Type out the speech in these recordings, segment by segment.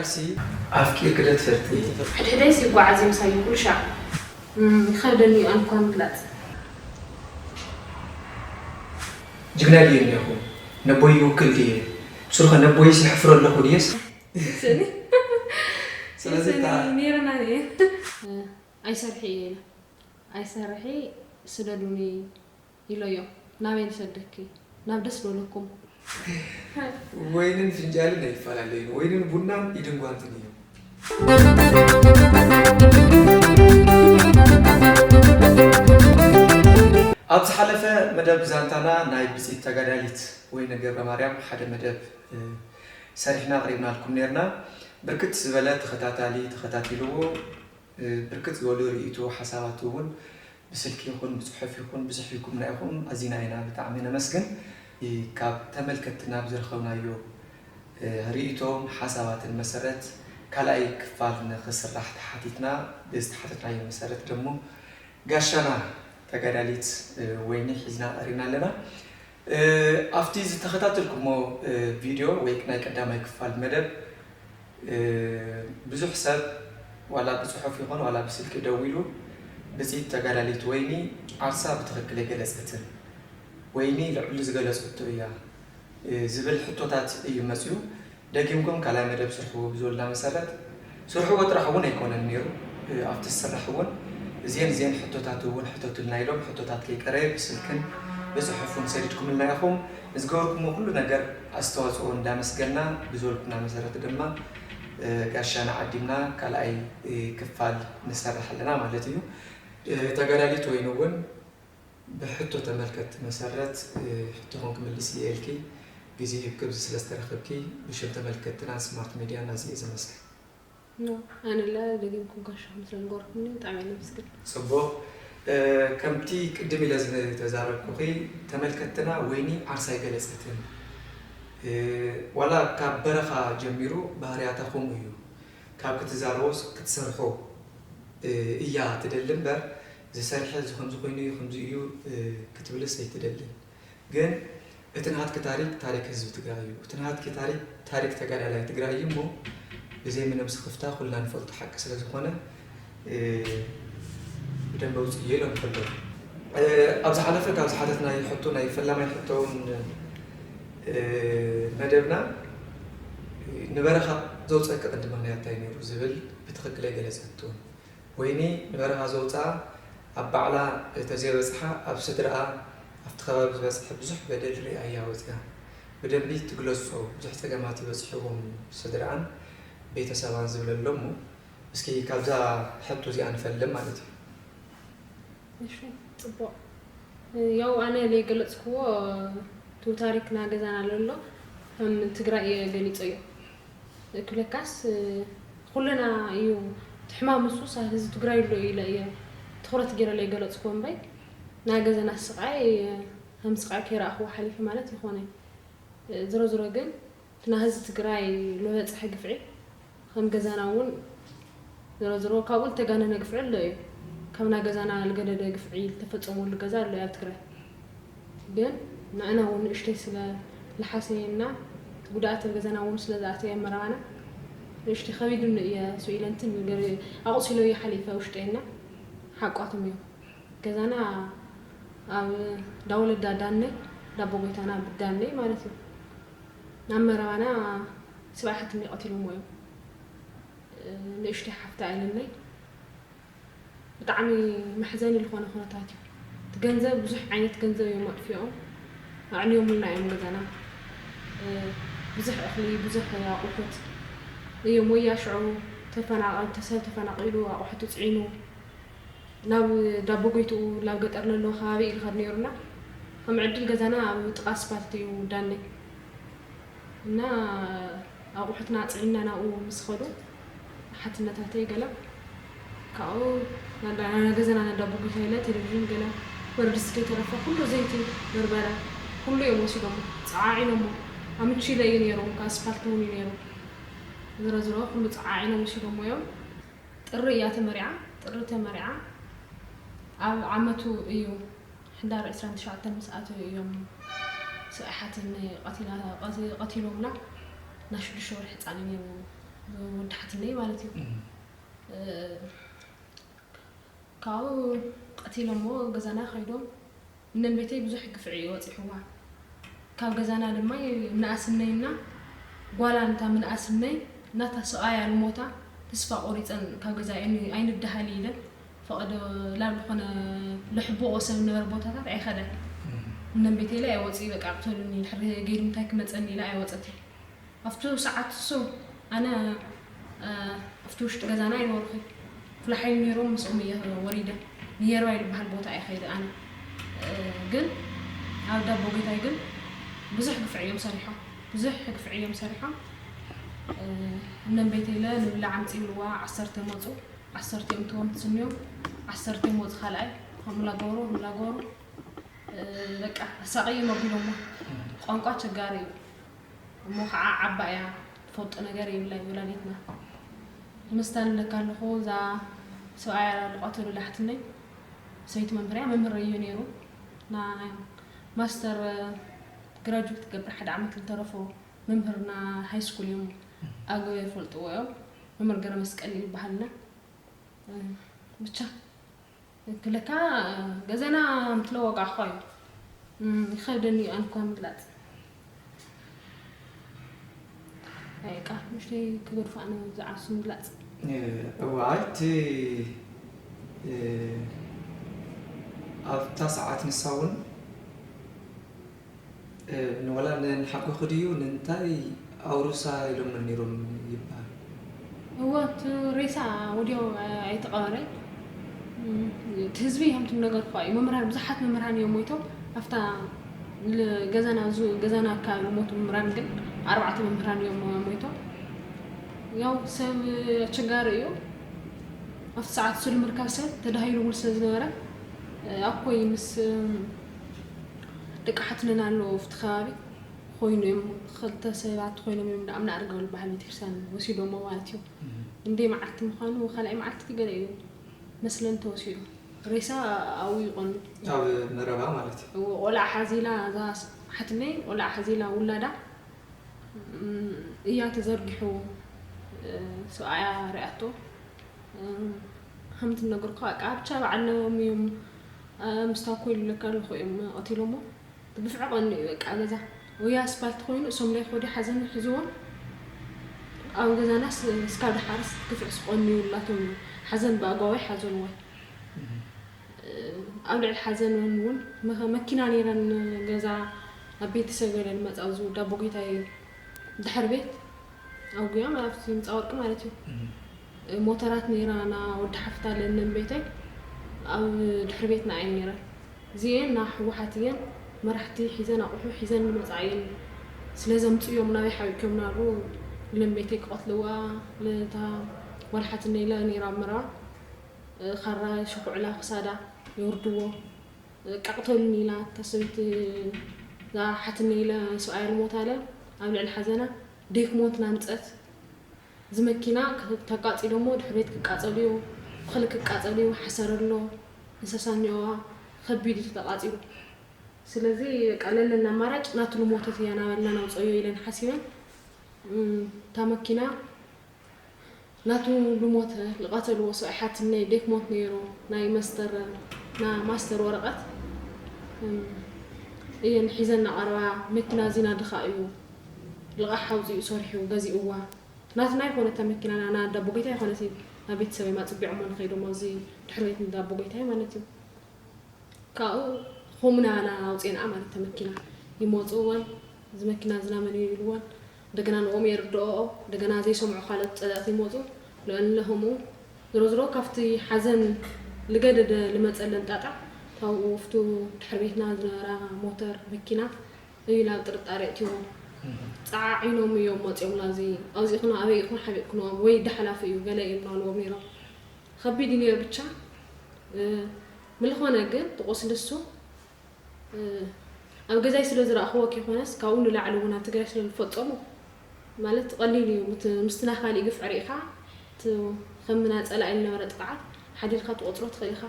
ሲ ኣፍቂርኪ ዶ ትፈልጢ? ሕድሕደይስ ይጓዓዝ እዩ ምሳይ ኩሉ ሻዕ። እም፣ ይኸብደኒ እዩ ኣንኳ ምግላፅ። ጅግና ድየ እኒኹ? ነቦይ ይውክል ድየ? ብስሩኸ ነቦይስ ይሕፍሮ ኣለኹ ድየስ? ስኒ ስለዚ እታ ነይርና እየ። ኣይሰርሒ እየ ኢለ ኣይሰርሒ ስደዱኒ ኢሎዮ። ናበይ ልሰደኪ ናብ ደስ በለኩም። ወይንን ፍንጃልን ኣይፈላለዩን። ወይንን ቡናን ኢድን ጓንትን እዩ። ኣብ ዝሓለፈ መደብ ዛንታና ናይ ብፅኢት ተጋዳሊት ወይነ ገብረ ማርያም ሓደ መደብ ሰሪሕና ኣቕሪብናልኩም ነርና። ብርክት ዝበለ ተኸታታሊ ተኸታቲልዎ። ብርክት ዝበሉ ርእይቶ ሓሳባት እውን ብስልኪ ይኹን ብፅሑፍ ይኹን ብዙሕ ኢልኩምና ኢኹም። ኣዚና ኢና ብጣዕሚ ነመስግን። ካብ ተመልከትትና ብዝረኸብናዮ ርእይቶን ሓሳባትን መሰረት ካልኣይ ክፋል ንኽስራሕ ተሓቲትና። ብዝተሓተትናዮ መሰረት ደሞ ጋሻና ተጋዳሊት ወይኒ ሒዝና ቀሪብና ኣለና። ኣብቲ ዝተኸታተልኩሞ ቪድዮ ወይ ናይ ቀዳማይ ክፋል መደብ ብዙሕ ሰብ ዋላ ብፅሑፍ ይኹን ዋላ ብስልኪ ደዊሉ ብፅኢት ተጋዳሊት ወይኒ ዓርሳ ብትኽክል ኣይገለፀትን፣ ወይኒ ልዕሊ ዝገለፀቶ እያ ዝብል ሕቶታት እዩ መፅዩ። ደጊምኩም ካልኣይ መደብ ስርሕዎ ብዝበሉና መሰረት ስርሕዎ ጥራሕ እውን ኣይኮነን ነይሩ። ኣብቲ ዝስራሕ እውን እዚን እዚን ሕቶታት እውን ሕተቱልና ኢሎም ሕቶታት ከይቀረየ ብስልክን ብፅሑፍን ሰዲድኩምልና ኢኹም። ንዝገበርኩሞ ኩሉ ነገር ኣስተዋፅኦ እንዳመስገና ብዝበልኩና መሰረት ድማ ጋሻና ዓዲምና ካልኣይ ክፋል ንሰርሕ ኣለና ማለት እዩ። ተጋዳሊት ወይኒ እውን ብሕቶ ተመልከትቲ መሰረት ሕቶኹም ክምልስ እየ ኢልኪ ግዜ ሂብኪ ኣብዚ ስለ ዝተረኸብኪ ብሽም ተመልከትትናን ስማርት ሚድያን ኣዝየ እየ ዘመስግን። ኣነለ ደጊምኩም ጋሻኹም ስለ ዝገበርኩምኒ ብጣዕሚ እየ ዘመስግን። ፅቡቕ። ከምቲ ቅድም ኢለ ዝተዛረብኩኺ ተመልከትትና ወይኒ ዓርሳ ኣይገለፀትን። ዋላ ካብ በረኻ ጀሚሩ ባህርያታ ከምኡ እዩ። ካብ ክትዛረቦስ ክትሰርሖ እያ ትደሊ እምበር ዝሰርሐ እዚ ከምዚ ኮይኑ እዩ ከምዚ እዩ ክትብልስ ኣይትደልን። ግን እቲ ናትኪ ታሪክ ታሪክ ህዝቢ ትግራይ እዩ። እቲ ናትኪ ታሪክ ታሪክ ተጋዳላይ ትግራይ እዩ እሞ ብዘይ ምንም ስኽፍታ ኩልና ንፈልጦ ሓቂ ስለ ዝኾነ ብደንበ ውፅእ እየ ኢሎም ከለዉ ኣብ ዝሓለፈ ካብ ዝሓተትናዮ ሕቶ ናይ ፈላማይ ሕቶ እውን መደብና ንበረኻ ዘውፀኪ ቅዲ ምኽንያት እንታይ ነይሩ ዝብል ብትኽክል ኣይገለፀትዎን። ወይኒ ንበረኻ ዘውፅኣ ኣብ ባዕላ እንተዘይበፅሓ ኣብ ስድርኣ ኣብቲ ከባቢ ዝበፅሐ ብዙሕ በደል ሪኣ እያ ወፂኣ። ብደንቢ ትግለፆ ብዙሕ ፀገማት ይበፅሕዎም ስድርኣን ቤተሰባን ዝብለሎም እሞ እስኪ ካብዛ ሕቶ እዚኣ ንፈልም ማለት እዩ። እሺ ፅቡቕ። ያው ኣነ ዘይገለፅክዎ እቲ ታሪክና ገዛና ለሎ ከም ትግራይ እየ ገሊፀዮ። ክብለካስ ኩለና እዩ እቲ ሕማም ንሱ ህዝቢ ትግራይ ኣሎ ኢለ እየ ትኹረት ገይረ ዘይገለፅክዎ እምበይ ናይ ገዛና ስቓይ ከም ስቓይ ከይረኣኽዎ ሓሊፈ ማለት ይኾነ። ዝሮ ዝሮ ግን እቲ ናይ ህዝቢ ትግራይ ዝበፅሐ ግፍዒ ከም ገዛና እውን ዝሮ ዝሮ ካብኡ ዝተጋነነ ግፍዒ ኣሎ እዩ። ካብ ናይ ገዛና ዝገደደ ግፍዒ ዝተፈፀመሉ ገዛ ኣሎ እዩ ኣብ ትግራይ። ግን ንዕና እውን ንእሽተይ ስለ ዝሓሰየና እቲ ጉድኣት ኣብ ገዛና እውን ስለ ዝኣተየ ኣብ መረባና ንእሽተይ ከቢዱኒ እየ ስኢለ እንትን ገር ኣቑሲለዮ ሓሊፈ ውሽጠይና ሓቋቶም እዮም። ገዛና ኣብ ዳወለዳ ዳነይ ዳቦ ጎይታና ብዳነይ ማለት እዩ። ናብ መረባና ስብኣይ ሓትኒ ቀቲሎሞ እዮም። ንእሽተይ ሓፍታ ኣለለይ። ብጣዕሚ መሕዘኒ ዝኾነ ኩነታት እዩ። እቲ ገንዘብ ብዙሕ ዓይነት ገንዘብ እዮም ኣጥፊኦም ኣዕንዮምልና እዮም ገዛና። ብዙሕ እኽሊ ብዙሕ ኣቑሑት እዮም ወያ ሽዑ ተፈናቐል ተሰብ ተፈናቒሉ ኣቑሑቱ ፅዒኑ ናብ ዳቦ ጎይትኡ ናብ ገጠር ለለዎ ከባቢ እዩ ዝኸድ ነይሩና። ከም ዕድል ገዛና ኣብ ጥቓ ኣስፓልት እዩ ዳነይ እና ኣቑሑትና ኣፅዒንና ናብኡ ምስ ኸዱ ሓትነታተይ ገለ ካብኡ ናዳ- ናዳ ገዛና ናዳ ዳቦ ጎይታ ኢለ ቴሌቪዥን ገለ ወረድስቲ ከይተረፈ ኩሉ ዘይቲ በርበረ ኩሉ እዮም ወሲዶሞ ፀዓዒኖሞ ኣምቺለ እዩ ነይሩ ካብ ኣስፓልት እውን እዩ ነይሩ ዝሮ ዝሮ ኩሉ ፀዓዒኖም ወሲዶሞ እዮም። ጥሪ እያ ተመሪዓ። ጥሪ ተመሪዓ ኣብ ዓመቱ እዩ ሕዳር ዕስራን ትሽዓተን ምስ ኣተዩ እዮም ሰብኣይ ሓትኒ ቀቲላ- ቀቲ- ቀቲሎምላ። ናይ ሽዱሽተ ወርሒ ህፃን እዩ ነይሩ። ወዲ ሓትነይ ማለት እዩ። ካብኡ ቀቲሎሞ ገዛና ከይዶም እነን ቤተይ ብዙሕ ግፍዒ እዩ ወፂሕዋ። ካብ ገዛና ድማ ምንኣስነይና ጓላ እንታ ምንኣስነይ እናታ ሰብኣያ ልሞታ ተስፋ ቆሪፀን ካብ ገዛ ኣይንደሃል ኢለን ፈቐዶ ላብ ዝኾነ ልሕቦኦ ሰብ ነበረ ቦታታት ኣይኸደን። እነን ቤተይ ኢለ ኣይወፅእ በቃ ቅተሉኒ ድሕሪ ገይሩ እንታይ ክመፀኒ ኢለ ኣይወፀት። ኣብቲ ሰዓት እሱ ኣነ ኣብቲ ውሽጢ ገዛና ኣይነበርኩ። ፍላሓይ ነይሮም ምስኦም እየ ወሪደ። ንየርባይ ዝበሃል ቦታ እየ ከይደ ኣነ። ግን ኣብ ዳቦ ጌታይ ግን ብዙሕ ግፍዒ እዮም ሰሪሖም። ብዙሕ ግፍዒ እዮም ሰሪሖም። እነን ቤተይ ኢለ ንብላዕ ኣምፅእ ይብልዋ ዓሰርተ መፁ። ዓሰርተ እዮም ትዎም ትስንዮም። ዓሰርተ እዮም ወፁ ካልኣይ። ከምኡ ላገበሩ ላገበሩ በቃ ኣሳቕዮም ኣቢሎሞ። ቋንቋ ኣቸጋሪ እዩ። እሞ ከዓ ዓባ እያ ትፈልጦ ነገር የብላን ወላዲትና። ምስታ ንለካ ኣለኹ እዛ ሰብኣያ ልቐተሉ ላሕትነይ ሰበይቲ መምህር እያ። መምህር እዩ ነይሩ። ና ማስተር ግራጁዌት ትገብር ሓደ ዓመት ዝተረፎ መምህርና ሃይ ስኩል እዮም ኣገው ይፈልጥዎ እዮም። መምህር ገረ መስቀል ይበሃልና። ብቻ ክለካ ገዛና ምትለ ዋጋ እኳ እዩ። ይኸብደኒ ኣንኳ ምግላፅ። ኣይቃ ምሽተይ ክገድፋ ነው ዝዓሱ ምግላፅ። እዋ እቲ ኣብታ ሰዓት ንሳ እውን ንወላ ንሓጎኺ ድዩ ንእንታይ ኣውርሳ ኢሎሞ ነይሮም ይበሃል። እወ እቲ ሬሳ ወዲያው ኣይተቐበረን። እቲ ህዝቢ ከምቲ ነገርኳ እዩ። መምህራን ብዙሓት መምህራን እዮም ሞይቶም። ኣብታ ገዛና ገዛና ኣካባቢ ሞቱ መምህራን ግን ኣርባዕተ መምህራን እዮም ሞይቶም። ያው ሰብ ኣቸጋሪ እዩ። ኣብቲ ሰዓት እሱ ንምርካብ ሰብ ተዳሂሉ እውን ስለ ዝነበረ ኣኮይ ምስ ደቂ ሓትነና ኣለዉ ኣብቲ ከባቢ ኮይኑ እዮም ክልተ ሰባት ኮይኖም እዮም ኣብ ናኣርጋው ዝበሃል ቤተክርስትያን ወሲዶሞ ማለት እዩ። እንደ መዓልቲ ምዃኑ ካልኣይ መዓልቲ ገለ እዩ መስለን ተወሲዱ። ሬሳ ኣብኡ ይቐኑ። ኣብ መረባ ማለት እዩ። ቆልዓ ሓዚላ እዛ ሓትነይ ቆልዓ ሓዚላ ውላዳ እያ ተዘርጊሑ ሰብኣያ ሪኣቶ። ከምቲ ነገርኩ በቃ ብቻ በዓሎም እዮም ምስታ ኮይሉ ለካ ኣለኹ እዮም ቀቲሎሞ። ብፍዕቐኑ እዩ በቃ ገዛ ወይ ኣስፓልት ኮይኑ እሶም ላይ ኮዲ ሓዘን ሒዝዎም ኣብ ገዛና ስካብ ድሓርስ ግፍዕ ስቆኑ ይውላቶም እዩ ሓዘን ብኣጓዋይ ሓዘንዎ። ኣብ ልዕሊ ሓዘን እውን መኪና ነይረን ገዛ ኣብ ቤተሰብ ገለ ንመፃ ኣብዚ ዳቦ ጌታይ ድሕሪ ቤት ኣብ ጉያም ኣብቲ ምፃ ወርቂ ማለት እዩ። ሞተራት ነይራ ና ወዲ ሓፍታ ለንን ቤተይ ኣብ ድሕሪ ቤት ንኣይ ነይረን። እዚኤን ና ህወሓት እየን መራሕቲ ሒዘን ኣቑሑ ሒዘን ንመፃ እየን ስለ ዘምፅኡ እዮም ናበይ ሓቢእኩም ናሉ ለን ቤተይ ክቐትልዋ ለታ ጓል ሓትነይ ኢለ ነይራ ኣብ መረባ ካራ ሽኩዕላ ክሳዳ የውርድዎ። ቀቕተሉኒ ኢላ እታ ሰበይቲ እዛ ሓትኒ ኢለ ሰብኣያ ልሞት ኣለ ኣብ ልዕሊ ሓዘና ደይክሞት ናምፀት እዚ መኪና ተቃፂሎሞ ድሕሪ ቤት ክቃፀሉ እዩ ብክሊ ክቃፀሉ እዩ ሓሰር ኣሎ እንስሳ እኒኦዋ ከቢድ እዩ ተቃፂሉ ስለዚ በቃ ለለና ኣማራጭ ናቱ ልሞተት እያ ናበልና ናውፀዮ ኢለን ሓሲበን እታ መኪና ናቱ ልሞተ ልቐተልዎ ሰብኣይ ሓትነይ ደክሞት ነይሩ ናይ መስተር ና ማስተር ወረቐት እየን ሒዘን ናቐረባ መኪና እዚ ናድኻ እዩ ልቓሕ ኣውፂኡ ሰሪሑ ገዚእዋ ናትና ኣይኮነት እታ መኪና ና ኣዳ ኣቦ ጌታይ ኣይኮነት እዩ ናብ ቤተሰበይ ማፅቢዖሞ ንኸይዶሞ እዚ ድሕሪ ቤት እንዳ ኣቦ ጌታይ ማለት እዩ ካብኡ ሆምና ና ኣውፅኤንኣ ማለት እታ መኪና ይመፁ እወን እዚ መኪና እዚ ናመን እዩ ኢልወን እንደገና ንኦም የርድኦ እንደገና ዘይሰምዑ ካልኦት ፀላእቲ ይመፁ ልዕሊ ሆምኡ ዝሮ ዝሮ ካብቲ ሓዘን ልገደደ ልመፀለን ጣጣ ካብኡ ኣብቱ ድሕሪ ቤትና ዝነበራ ሞተር መኪና እዩ ናብ ጥርጣሬ እትዎ ፃዓዒኖም እዮም መፂኦም ናብዚ ኣብዚ ኢኹና ኣበይ ኢኹን ሓቢእኩኖም ወይ ዳሓላፊ እዩ ገለ እዮም ናልዎም ነይሮም ከቢድ እዩ ነይሩ ብቻ ምልኾነ ግን ትቆስሊ እሱ ኣብ ገዛይ ስለ ዝረእኽዎ ከይኮነስ ካብኡ ንላዕሊ እውን ኣብ ትግራይ ስለ ዝፈፀሙ ማለት ቀሊል እዩ ምስትና ካሊእ ግፍዒ ርኢኻ ከምና ፀላኢ ዝነበረ ጥቕዓት ሓዲልካ ትቆፅሮ ትኽእል ኢኻ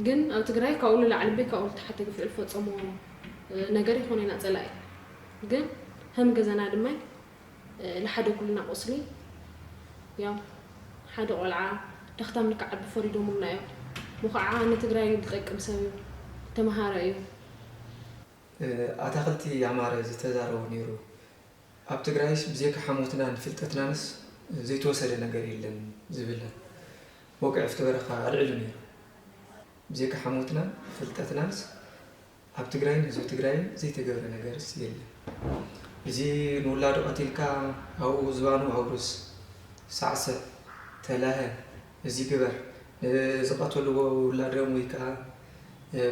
ግን ኣብ ትግራይ ካብኡ ንላዕሊ ቤ ካብኡ ዝተሓተ ግፍዒ ዝፈፀሙ ነገር ይኾነ ኢና ፀላኢ ግን ከም ገዛና ድማ ልሓደጉልና ቁስሊ ያው ሓደ ቆልዓ ደኽታም ንክዓቢ ፈሪዶምልና እዮም። ምኹዓ ንትግራይ ዝጠቅም ሰብ እዩ፣ ተምሃረ እዩ። ኣታኽልቲ ኣማረ ዝተዛረቦ ነይሩ። ኣብ ትግራይስ ብዜካ ሓሞትናን ፍልጠትናንስ ዘይተወሰደ ነገር የለን ዝብል መውቅዒ ፍትበረኻ ኣልዒሉ ነይሩ። ብዜካ ሓሞትናን ፍልጠትናንስ ኣብ ትግራይን ህዝቢ ትግራይን ዘይተገብረ ነገርስ የለን። እዚ ንውላዱ ቀቲልካ ኣብኡ ዝባኑ ኣውርስ፣ ሳዕስዕ፣ ተላሀ፣ እዚ ግበር፣ ንዝቐተልዎ ውላዶም ወይ ከዓ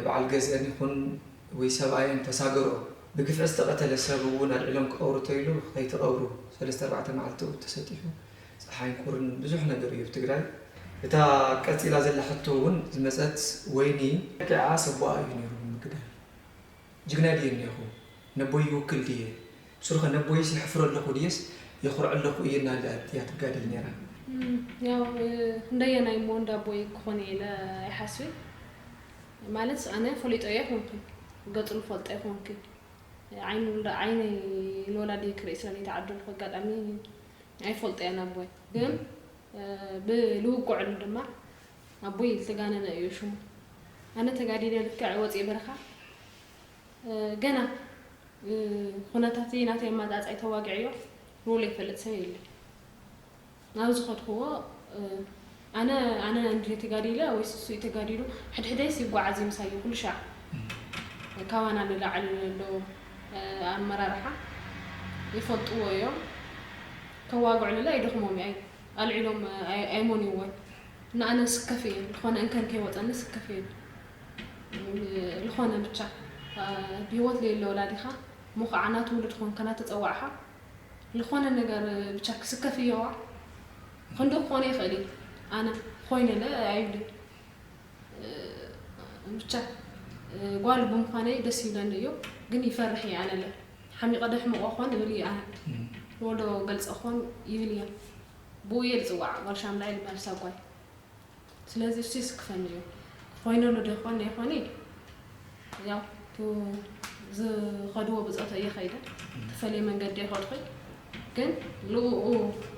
በዓል ገዝአን ይኹን ወይ ሰብኣየን ተሳገርኦ። ብግፍዒ ዝተቐተለ ሰብ እውን ኣልዒሎም ክቐብሩ ተይሉ ከይትቐብሩ ሰለስተ ኣርባዕተ መዓልቲ ተሰጢሑ ፀሓይን ቁርን ብዙሕ ነገር እዩ ኣብ ትግራይ። እታ ቀፂላ ዘላ ሕቶ እውን ዝመፀት ወይኒ ቂዓ ሰቦኣ እዩ ነይሩ ንምግዳል። ጅግና ድየ እኒኹ? ነቦይ ይውክል ድየ? ብስሩኸ ነቦይስ የሕፍሮ ኣለኹ ድየስ የኹርዕ ኣለኹ እየ እናልኣት እያ ትጋደል ነይራ። ያው እንደየናይ እሞ እንዳ ኣቦይ ክኾነ ኢለ ኣይሓስብን። ማለት ኣነ ፈሊጦ እየ ኮንኩ፣ ገፁ ንፈልጦ ኣይኮንኩ። ዓይኑ ዓይነይ ንወላዲ ክርኢ ስለ ዘይተዓደልኩ ኣጋጣሚ ኣይፈልጦ እየ ናቦይ። ግን ብልውግዕሉ ድማ ኣቦይ ዝተጋነነ እዩ ሽሙ። ኣነ ተጋዲለ ልክዕ ወፅየ በረኻ ገና ኩነታትይ ናተይ ኣማፃፅኣይ ተዋጊዐዮ ንብሎ ይፈልጥ ሰብ የለን። ናብ ዝኸድክዎ ኣነ ኣነ እንድየ ተጋዲለ ወይስ እሱ እዩ ተጋዲሉ? ሕድሕደይስ ይጓዓዝ እዩ ምሳይ ኩሉ ሻዕ። ካባና ንላዕሊ ዘለዉ ኣመራርሓ ይፈልጥዎ እዮም። ከዋግዕሉለ ኣይደኽሞም እዩ። ኣልዒሎም ኣይሞንይዎን። ንኣነ ስከፍ እየ ዝኾነ እንከን ከይወፀኒ ስከፍ እየ። ዝኾነ ብቻ ብህይወት ለየለ ወላዲኻ ምኹዓ ናትውልድ ኾንካ ናተፀዋዕኻ ዝኾነ ነገር ብቻ ክስከፍ እየዋ ክንዶ ክኾነ ይኽእል እዩ። ኣነ ኮይነለ ኣይብልን። ብቻ ጓል ብምዃነይ ደስ ይብለኒ እዩ። ግን ይፈርሕ እየ ኣነለ ሓሚቐ ደሕምቆ ኾን እብል እየ ኣነ ወዶ ገልፀ ኾን ይብል እየ። ብኡ እየ ዝፅዋዕ ጓል ሻምላ ይልባል ሳጓይ። ስለዚ እሱ ይስክፈኒ እዩ። ኮይነሉ ዶ ይኾን ኣይኾን? ያው ዝኸድዎ ብፆተ እየ ኸይደ ተፈለየ መንገዲ ይኸድኹ። ግን ልኡ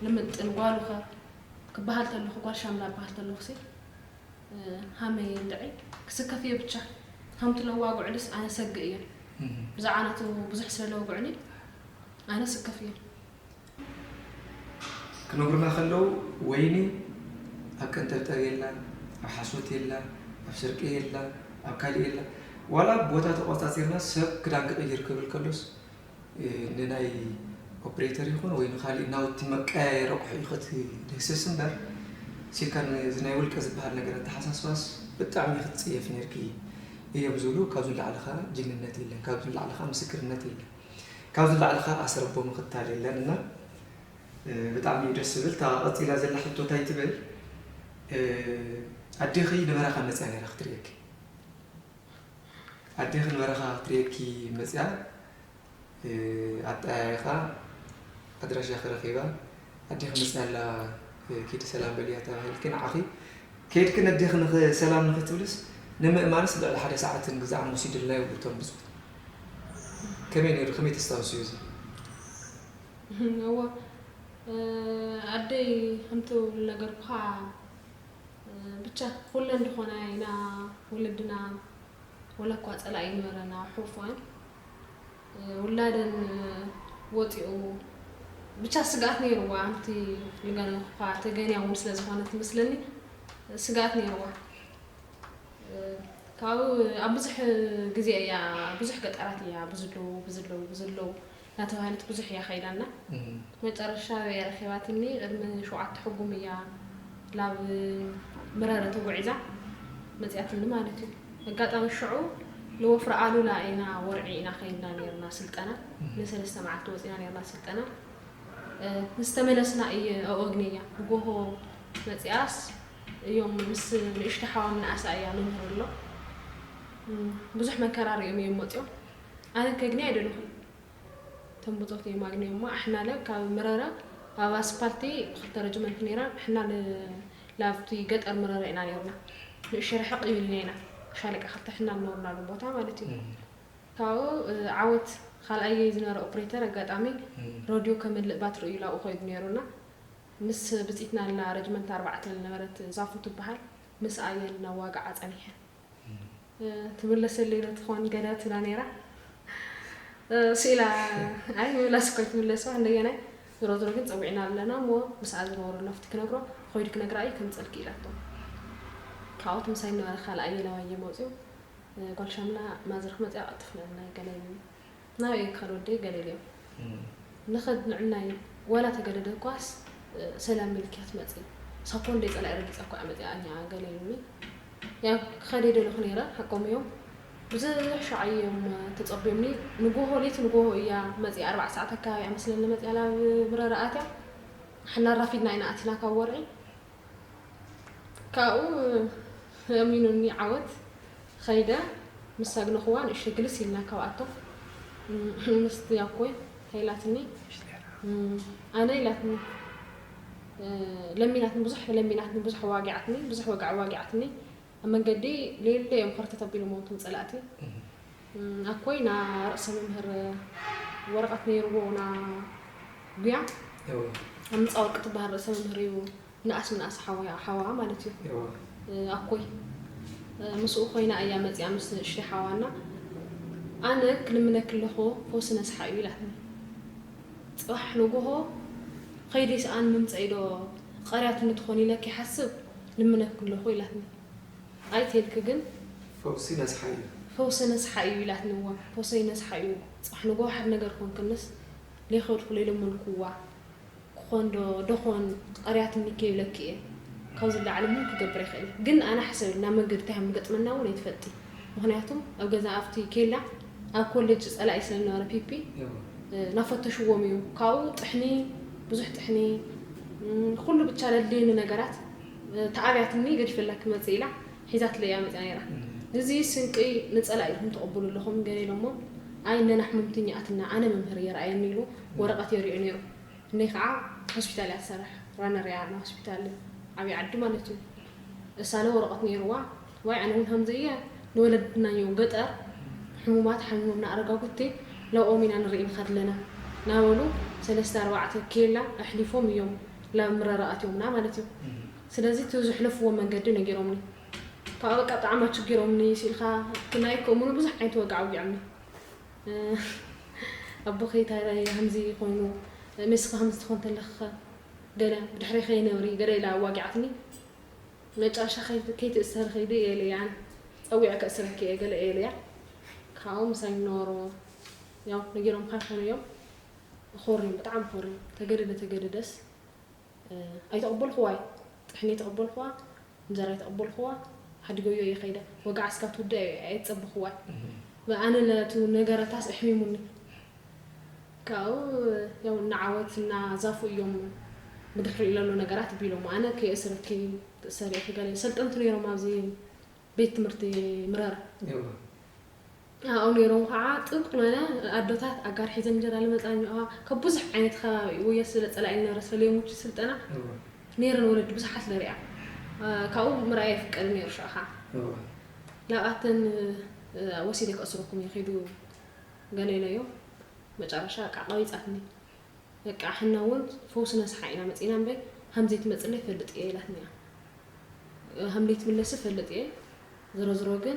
ልምጥን ጓሉ ኸ ክበሃል ተለኹ ጓል ሻምላ በሃል ተለኹ ሲ ሃመይ እንድዒ ክስከፍ እየ ብቻ። ከምቲ ለዋጉዕልስ ኣነ ሰግእ እየ። ብዛዕባ ናቱ ብዙሕ ስለ ለውጉዕኒ ኣነ ስከፍ እየ። ክነግሩና ከለዉ ወይኒ ኣብ ቀንጠብጠብ የላ፣ ኣብ ሓሶት የላ፣ ኣብ ስርቂ የላ፣ ኣብ ካሊእ የላ። ዋላ ቦታ ተቆፃፂርና ሰብ ክዳን ክቕይር ክብል ከሎስ ንናይ ኦፕሬተር ይኹን ወይ ንካሊእ ናውቲ መቀያየሪ ኣቑሑ እዩ ክትድህስስ እምበር ሲልካ እዚ ናይ ውልቀ ዝበሃል ነገር ኣተሓሳስባስ ብጣዕሚ ክትፅየፍ ነርኪ እዮም ዝብሉ። ካብዚ ንላዕሊ ከዓ ጅግንነት የለን፣ ካብዚ ንላዕሊ ከዓ ምስክርነት የለን። ካብዚ ንላዕሊ ከዓ ኣሰር ኣቦ ምኽታል የለን እና ብጣዕሚ እዩ ደስ ዝብል። እታ ቀፂላ ዘላ ሕቶ እንታይ ትብል? ኣዴኺ ንበረኻ መፅያ ነይራ ክትርእየኪ። ኣዴኺ ንበረኻ ክትርእየኪ መፅያ ኣጠያይኻ ኣድራሻኺ ረኺባ ኣዴኺ መፅያ ኣላ ኪዲ ሰላም በልያ ተባሂልኪ ንዓኺ ከይድኪ ነዴኺ ንኽ ሰላም ንኽትብልስ ንምእማንስ ልዕሊ ሓደ ሰዓትን ግዛዕን ወሲድልና ይብሉ እቶም ብፁዕ። ከመይ ነይሩ? ከመይ ተስታውስዮ እዚ? እወ ኣደይ ከምቲ ዝነገርኩኻ ብቻ ኩለን ዝኾና ኢና ወለድና ወላ እኳ ፀላኢ ይንበረና ሕፉኣን ውላደን ወፂኡ ብቻ ስግኣት ነይርዋ። ከምቲ ዝነገርኩኻ ተገንያ እውን ስለ ዝኾነት ትመስለኒ ስግኣት ነይርዋ። ካብኡ ኣብ ብዙሕ ግዜ እያ ብዙሕ ገጠራት እያ ብዙለው ብዙለው ብዙለው እናተባህለት ብዙሕ እያ ከይዳና መጨረሻ እያ ረኪባትኒ። ቅድሚ ሸውዓተ ሕጉም እያ ናብ መረረ ተጓዒዛ መፅያትኒ ማለት እዩ። ኣጋጣሚ ሽዑ ንወፍሪ ኣሉላ ኢና ወርዒ ኢና ከይድና ነርና ስልጠና ንሰለስተ መዓልቲ ወፂና ነርና ስልጠና። ምስ ተመለስና እየ ኣኦግነያ ብጎሆ መፅያስ እዮም ምስ ንእሽቶ ሓዋ ምንኣሳ እያ መምህር ኣሎ ብዙሕ መከራ ሪኦም እዮም መፅዮም። ኣነ ከግኒ ኣይደለኹን ተንብፆት እዮም ኣግንዮሞ ኣሕናለ ካብ መረረ ኣብ ኣስፓልቲ ብክልተ ረጅመንት ነይራ ኣሕና ላብቲ ገጠር መረረ ኢና ነርና ንእሽቶ ርሕቕ ይብልና ኢና ሻለቃ ክልተ ሕና ንነብርናሉ ቦታ ማለት እዩ። ካብኡ ዓወት ካልኣየይ ዝነበረ ኦፕሬተር ኣጋጣሚ ረድዮ ከመልእ ባትሪ እዩ ላብኡ ኮይዱ ነይሩና ምስ ብጽኢትና ኣላ ረጅመንት ኣርባዕተ ዝነበረት ዛፉ ትበሃል፣ ምስ ኣየን ናብ ዋጋዓ ጸኒሐ። እ፣ ትምለሰለይ ዶ ትኾን ገለ ትብላ ነይራ። እ፣ ስኢላ፣ ኣይ ምምላስ እኮ ኣይትምለስዋ፣ እንደገናይ። ዝሮ ዝሮ ግን ጸዊዕና ኣለና እሞ ምስኣ ዝነበሩ ለፍቲ ክነግሮ፣ ኾይዱ ክነግራ እዩ ከምጸልኪ ኢላቶ። ካብኡ እቲ ምሳይ ነበረ ካልእ ኣየናዋይ እየ መጺኡ። እ፣ ጓል ሻምና ማዘር ክመጽያ ቀልጥፍለና ገለ ኢሉ። ናበይ ክኸድ ወደይ ገለ ኢለዮ። ንኸድ ንዕናይ ዋላ ተገደደ እኳስ፣ እ፣ ሰላም ኢልኪ ክትመጺ። ሳኮ እንደ ጸላኢ ረጊጻ እኮ እያ መጺኣ እኛ ገለ ኢሉኒ። ያው ክኸድ ይደለኹ ነይረ፣ ሓቆም እዮም። ብዙሕ ሻዕ እዮም ተጸብዮምኒ። ንጎሆ፣ ለይቲ ንጎሆ እያ መጺኣ፣ ኣርባዕ ሰዓት ኣካባቢ እያ መስለኒ መጺኣ ናብ ብረራ ኣትያ። ሓና ራፊድና ኢና ኣቲና ካብ ወርዒ። ካብኡ ኣሚኑኒ ዓወት ኸይደ ምስ ሳግነኽዋ ንእሽተይ ግልስ ኢልና ካብኣቶም። ምስቲ ኣኮይ እንታይ ኢላትኒ? ኣነ ኢላትኒ፣ እ፣ ለሚናትኒ፣ ብዙሕ ለሚናትኒ፣ ብዙሕ ዋጊዓትኒ፣ ብዙሕ ወግዒ ዋጊዓትኒ። ኣብ መንገዲ ሌለ እዮም ኸርተት ኣቢሎምዎም እቶም ጸላእቲ። ኣኮይ ና ርእሰ መምህር ወረቐት ነይርዎ ና ጉያ። ኣብ ምጻ ወርቂ ትበሃል ርእሰ መምህር እዩ። ንኣስ ምንኣስ ሓዋ፣ ሓዋ ማለት እዩ። እ፣ ኣኮይ፣ እ፣ ምስኡ ኮይና እያ መጺኣ ምስ ንእሽተይ ሓዋና። ኣነ ክልምነኪ ኣለኹ፣ ፈውሲ ነስሓ እዩ ኢላትኒ። ጽባሕ ንጎሆ ከይዲ ሰኣን ምምጸኢ ዶ ቀርያትኒ ትኾን ኢለ ከይሓስብ ልምነኪ ኣለኹ ኢላትኒ። ኣይተልኪ ግን ፈውሲ ነስሓ እዩ። ፈውሲ ነስሓ እዩ ኢላትኒ። እዋ፣ ፈውሰይ ነስሓ እዩ። ጽባሕ ንጎሆ ሓደ ነገር ኮንክንስ፣ ለይኸድኩ ለይለመንኩዋ ክኾን ዶ፣ ዶኾን ቀርያትኒ ከይብለኪ እየ። ካብዚ ላዕሊ ምን ክገብር ይኽእል? ግን ኣነ ሕሰብ፣ ናብ መንገዲ እንታይ ከም ዝገጥመና እውን ኣይትፈልጢ። ምኽንያቱም ኣብ ገዛ ኣብቲ ኬላ፣ ኣብ ኮሌጅ ጸላኢ ስለ ዝነበረ ፒፒ፣ እዋ። እ፣ ናፈተሽዎም እዩ። ካብኡ ጥሕኒ፣ ብዙሕ ጥሕኒ፣ ም፣ ኩሉ ብቻ ለድልየኒ ነገራት፣ እ፣ ተኣብያትኒ ገዲፈላ ክመጽእ ኢላ ሒዛትለይ እያ መጽያ ነይራ። እም። እዚ ስንቂ ንጸላኢ ኢኹም ትቕብሉ ኣለኹም ገለ ኢሎሞ፣ ኣይ ነና ሕሙምትኛ ኣትና፣ ኣነ መምህር እየ ረኣየኒ ኢሉ ወረቐት የሪኦ ነይሩ። እነይ ከዓ ሆስፒታል እያ ትሰርሕ፣ ራነር እያ፣ ናይ ሆስፒታል ዓብዪ ዓዲ ማለት እዩ። እሳለ ወረቐት ነይርዋ። ዋይ፣ ኣነ እውን ከምዚ እየ፣ ንወለድና እዮም ገጠር ሕሙማት ሓሚሞምና ኣረጋጉቲ፣ ላብኦም ኢና ንርኢ ንኸድ ኣለና እናበሉ ሰለስተ ኣርባዕተ ኬላ ኣሕሊፎም እዮም ላብ ምረራ ኣትዮምና ማለት እዩ። እም። ስለዚ እቲ ዘሕለፍዎ መንገዲ ነጊሮምኒ። ካብ በቃ ብጣዕሚ ኣችጊሮምኒ፣ ስኢልካ ክናይ ከምኡ ብዙሕ ዓይነት ወግዒ ኣውጊዖምኒ። እ፣ ኣቦኺ እንታይ ከምዚ ኮይኑ፣ ሜስኻ ከምዚ ትኾን ተለኻ፣ ገለ ብድሕሪ ከይነብሪ፣ ገለ ኢላ ኣዋጊዓትኒ። መጨረሻ ከይ-፣ ከይትእሰር ከይዲ እየ ኢለያ፣ ኣነ ጸዊዐ ከእስረኪ እየ፣ ገለ እየ ኢለያ። ካብኡ ምሳይ ነበሩ፣ ያው ነጊሮምካ ይኾኑ እዮም። ኮርዮም፣ ብጣዕሚ ኮርዮም። ተገደደ፣ ተገደደስ፣ እ፣ ኣይተቐበልኩዋይ። ጥሕኒ ኣይተቐበልኩዋ፣ እንጀራ ኣይተቐበልኩዋ፣ ሓዲገዮ እየ ከይደ። ወግዓ እስካ ትውድእ እየ፣ ኣይትጸበኽዋይ። እም። ኣነ ነቱ ነገረታስ ኣሕሚሙኒ። ካብኡ ያው እናዓወት እናዛፉ እዮም ብድሕሪኡ ለሎ ነገራት ቢሎም፣ ኣነ ከየእስረኪ ትእሰሪ ኢኺ ገለ ሰልጠንቲ ነይሮም ኣብዚ ቤት ትምህርቲ ምረር። እዋ። ኣብኡ ነይሮም ከዓ ጥብቅ መለ ኣዶታት ኣጋር ሒዘን እንጀራ ልመፃ እኒዋ። ካብ ብዙሕ ዓይነት ከባቢ ወየ ስለ ፀላኢ ነበረ ሰለዮሙች ስልጠና እዋ። ነይረን ወለዲ ብዙሓት ለሪኣ። እ፣ ካብኡ ምርኣይ ኣይፍቀድ ነይሩ። ሽዑ ከዓ እዋ። ላብኣተን፣ እ፣ ወሲደ ከእስረኩም እየ ኺዱ ገለ ኢለዮ። መጨረሻ በቃ ቀቢጻትኒ። በቃ ሕና እውን ፈውሲ ነስሓ ኢና መጺና እምበይ፣ ሃም ዘይትመጽለይ ፈልጥ እየ ኢላትኒ እያ። ሃም ዘይትምለሲ ፈልጥ እየ። ዝሮ ዝሮ ግን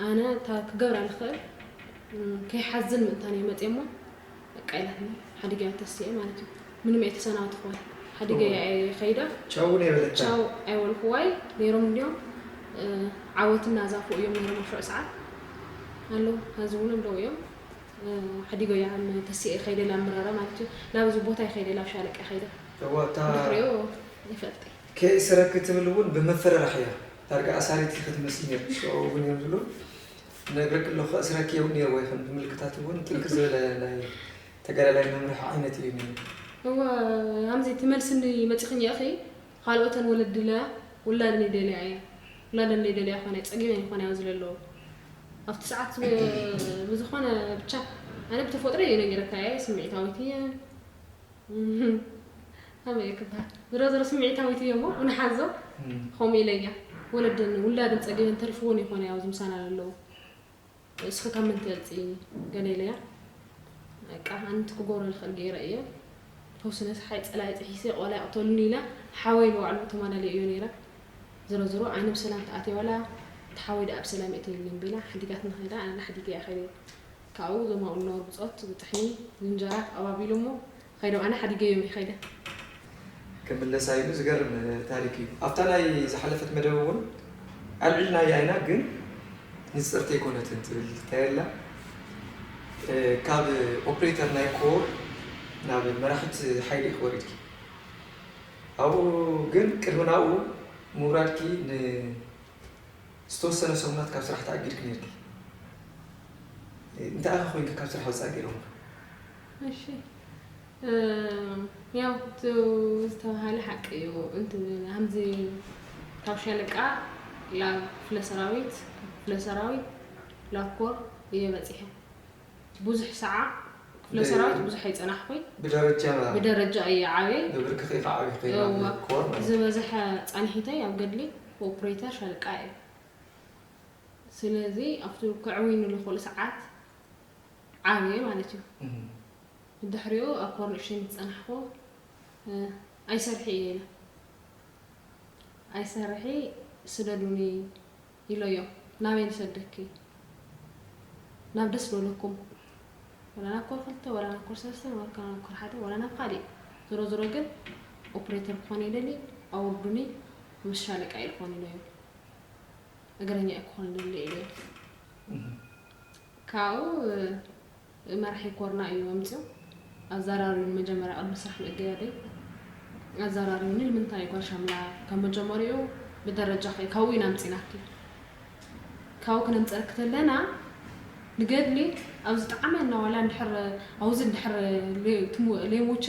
ኣነ እታ ክገብራ ዝኽእል፣ እም፣ ከይሓዝን ምእንታን እየ መጽየ እሞ፣ በቃ ኢላትኒ። ሓዲገያ ተስየ ማለት እዩ። ምንም እየ ተሰናበትኩዋ። ሓዲገያ እየ ከይዳ። ቻው እውን የበለታ። ቻው ኣይበልኩዋይ። ነይሮም እንዲዮም፣ እ፣ ዓወትና ዛፉ እዮም ነይሮም ኣብ ሽዑ ሰዓት። ኣለዉ፣ ሀዚ እውን ኣለዉ እዮም። እ፣ ሓዲጎያ ተስኤ ከይደ ላብ ምረራ ማለት እዩ። ናብዚ ቦታ ይኸይደ ላብ ሻለቃ ይኸይደ። እዋ፣ እታ ድሕሪኡ ይፈልጥ። ከይእስረኪ ትብል እውን ብመፈራርሒ እያ። ዳርጋ ኣሳሪት ኢኺ ትመስሊ ነይርኪ። ሽዑ እውን እዮም ዝብሉ። ነግረኪ ኣለኹ፣ ከእስረኪ እውን ነይርዎ ይኹን ብምልክታት እውን ጥንክር ዝበለ ናይ ተጋዳላይ መምርሒ ዓይነት እዩ ነይሩ። እዋ፣ ከምዚ ትመልስኒ መፂኽኒ ኢኺ። ካልኦተን ወለድለያ ውላደን ይደልያ እየ። ውላደን ዘይደልያ ኮነ ጸጊበን ይኾና ኣብዚ ዘለዉ። ኣብቲ ሰዓት ብ-፣ ብዝኾነ ብቻ ኣነ ብተፈጥሮ እየ ነጊረካ እየ፣ ስምዒታዊት እየ። ከመይ እየ ክበሃል? ዝሮ ዝሮ ስምዒታዊት እየ እሞ፣ ንሓዞ እም። ከምኡ ኢለ እያ። ወለደን፣ ውላደን ጸጊበን ተሪፍወን ይኾና ኣብዚ ምሳና ዘለዉ። እስኺ ካብ መን ትበልጺ? ገለ ኢለያ። በቃ፣ ኣንቲ ክገብሮ ዝኽእል ገይረ እየ። ተወሰነ ሓይ ጸላኢ ጥሒሰ ቆልዓ ይቕተሉኒ ኢላ ሓወይ ብባዕሉ ተማላልዮ እዮ ነይራ። ዝሮ ዝሮ ኣነ ብሰላም ተኣትየ ዋላ እቲ ሓወይ ደኣ ብሰላም የእተየለይ እምበላ ሓዲጋትና ከይዳ ኣነ ሓዲገያ ከይደ። ካብኡ እዞም ኣብኡ ዝነበሩ ብጾት ብጥሕኒ ብእንጀራ ተቐባቢሎሞ ከይዶም ኣነ ሓዲገዮም እየ ከይደ። ክምለሳ ኢሉ ዝገርም ታሪክ እዩ። ኣብታ ናይ ዝሓለፈት መደብ እውን ኣልዒልናያ ኢና፣ ግን ንጽርቲ ኣይኮነትን ትብል እንታይ ኣላ፣ ካብ ኦፕሬተር ናይ ኮር ናብ መራሕት ሓይሊ ኢኺ ወሪድኪ። ኣብኡ ግን ቅድሚ ናብኡ ምውራድኪ ንዝተወሰነ ሰሙናት ካብ ስራሕ ተኣጊድኪ ነርኪ። እንታይ ኢኺ ኮይንኪ ካብ ስራሕ ወጻእ ገይሮም? እሺ፣ እ፣ ያው እቲ ዝተባሃለ ሓቂ እዩ። እንት-፣ ከምዚ ካብ ሻለቃ ላብ ክፍለ ሰራዊት፣ ካብ ክፍለ ሰራዊት ላብ ኮር እየ በጺሐ። ብዙሕ ሰዓ ክፍለ ብ-፣ ሰራዊት ብዙሕ ኣይጸናሕኩይ። ብደረጃ ብደረጃ እየ ዓብየ። ብብርኪ ከይካ ዓብይ ኮይና እዋ። ብኮር ማለት እዩ። ዝበዝሐ ጻንሒተይ ኣብ ገድሊ ኦፕሬተር ሻለቃ እየ። ስለዚ ኣብቲ ክዕውይኒ ዝኽእሉ ሰዓት ዓብየ ማለት እዩ። እም። ብድሕሪኡ ኣብ ኮር ንእሽተይ ምስ ጸናሕኩ፣ እ፣ ኣይሰርሒ እየ ኢለ። ኣይሰርሒ ስደዱኒ ኢሎዮም። ናበይ ንሰደኪ? ናብ ደስ በለኩም። ወላ ናብ ኮር ክልተ፣ ወላ ናብ ኮር ሰለስተ፣ ወላ ናብ ኮር ሓደ፣ ወላ ናብ ካሊእ። ዝሮ ዝሮ ግን ኦፕሬተር ክኾን ይደሊ፣ ኣውርዱኒ፣ ምስ ሻለቃ ኢልኮን ኢሎዮም። እግረኛ ክኾን ይደሊ ኢሎዮም። እም። ካብኡ፣ እ፣ መራሒ ኮርና እዩ ኣምፅኡ። ኣዘራሪቡኒ መጀመርያ ቅድሚ ስራሕ ምእገያደይ። ኣዘራሪቡኒ ንምንታይ ጓል ሻምላ ካብ መጀመሪኡ ብደረጃ ከ-፣ ካብኡ ኢና ኣምፂናኪ። ካብኡ ክነምፀእኪ ተለና ንገድሊ ኣብ ዝጠዓመና ዋላ እንድሕር ኣብዚ እንድሕር ለ-፣ ትሙ-፣ ለይሞቸ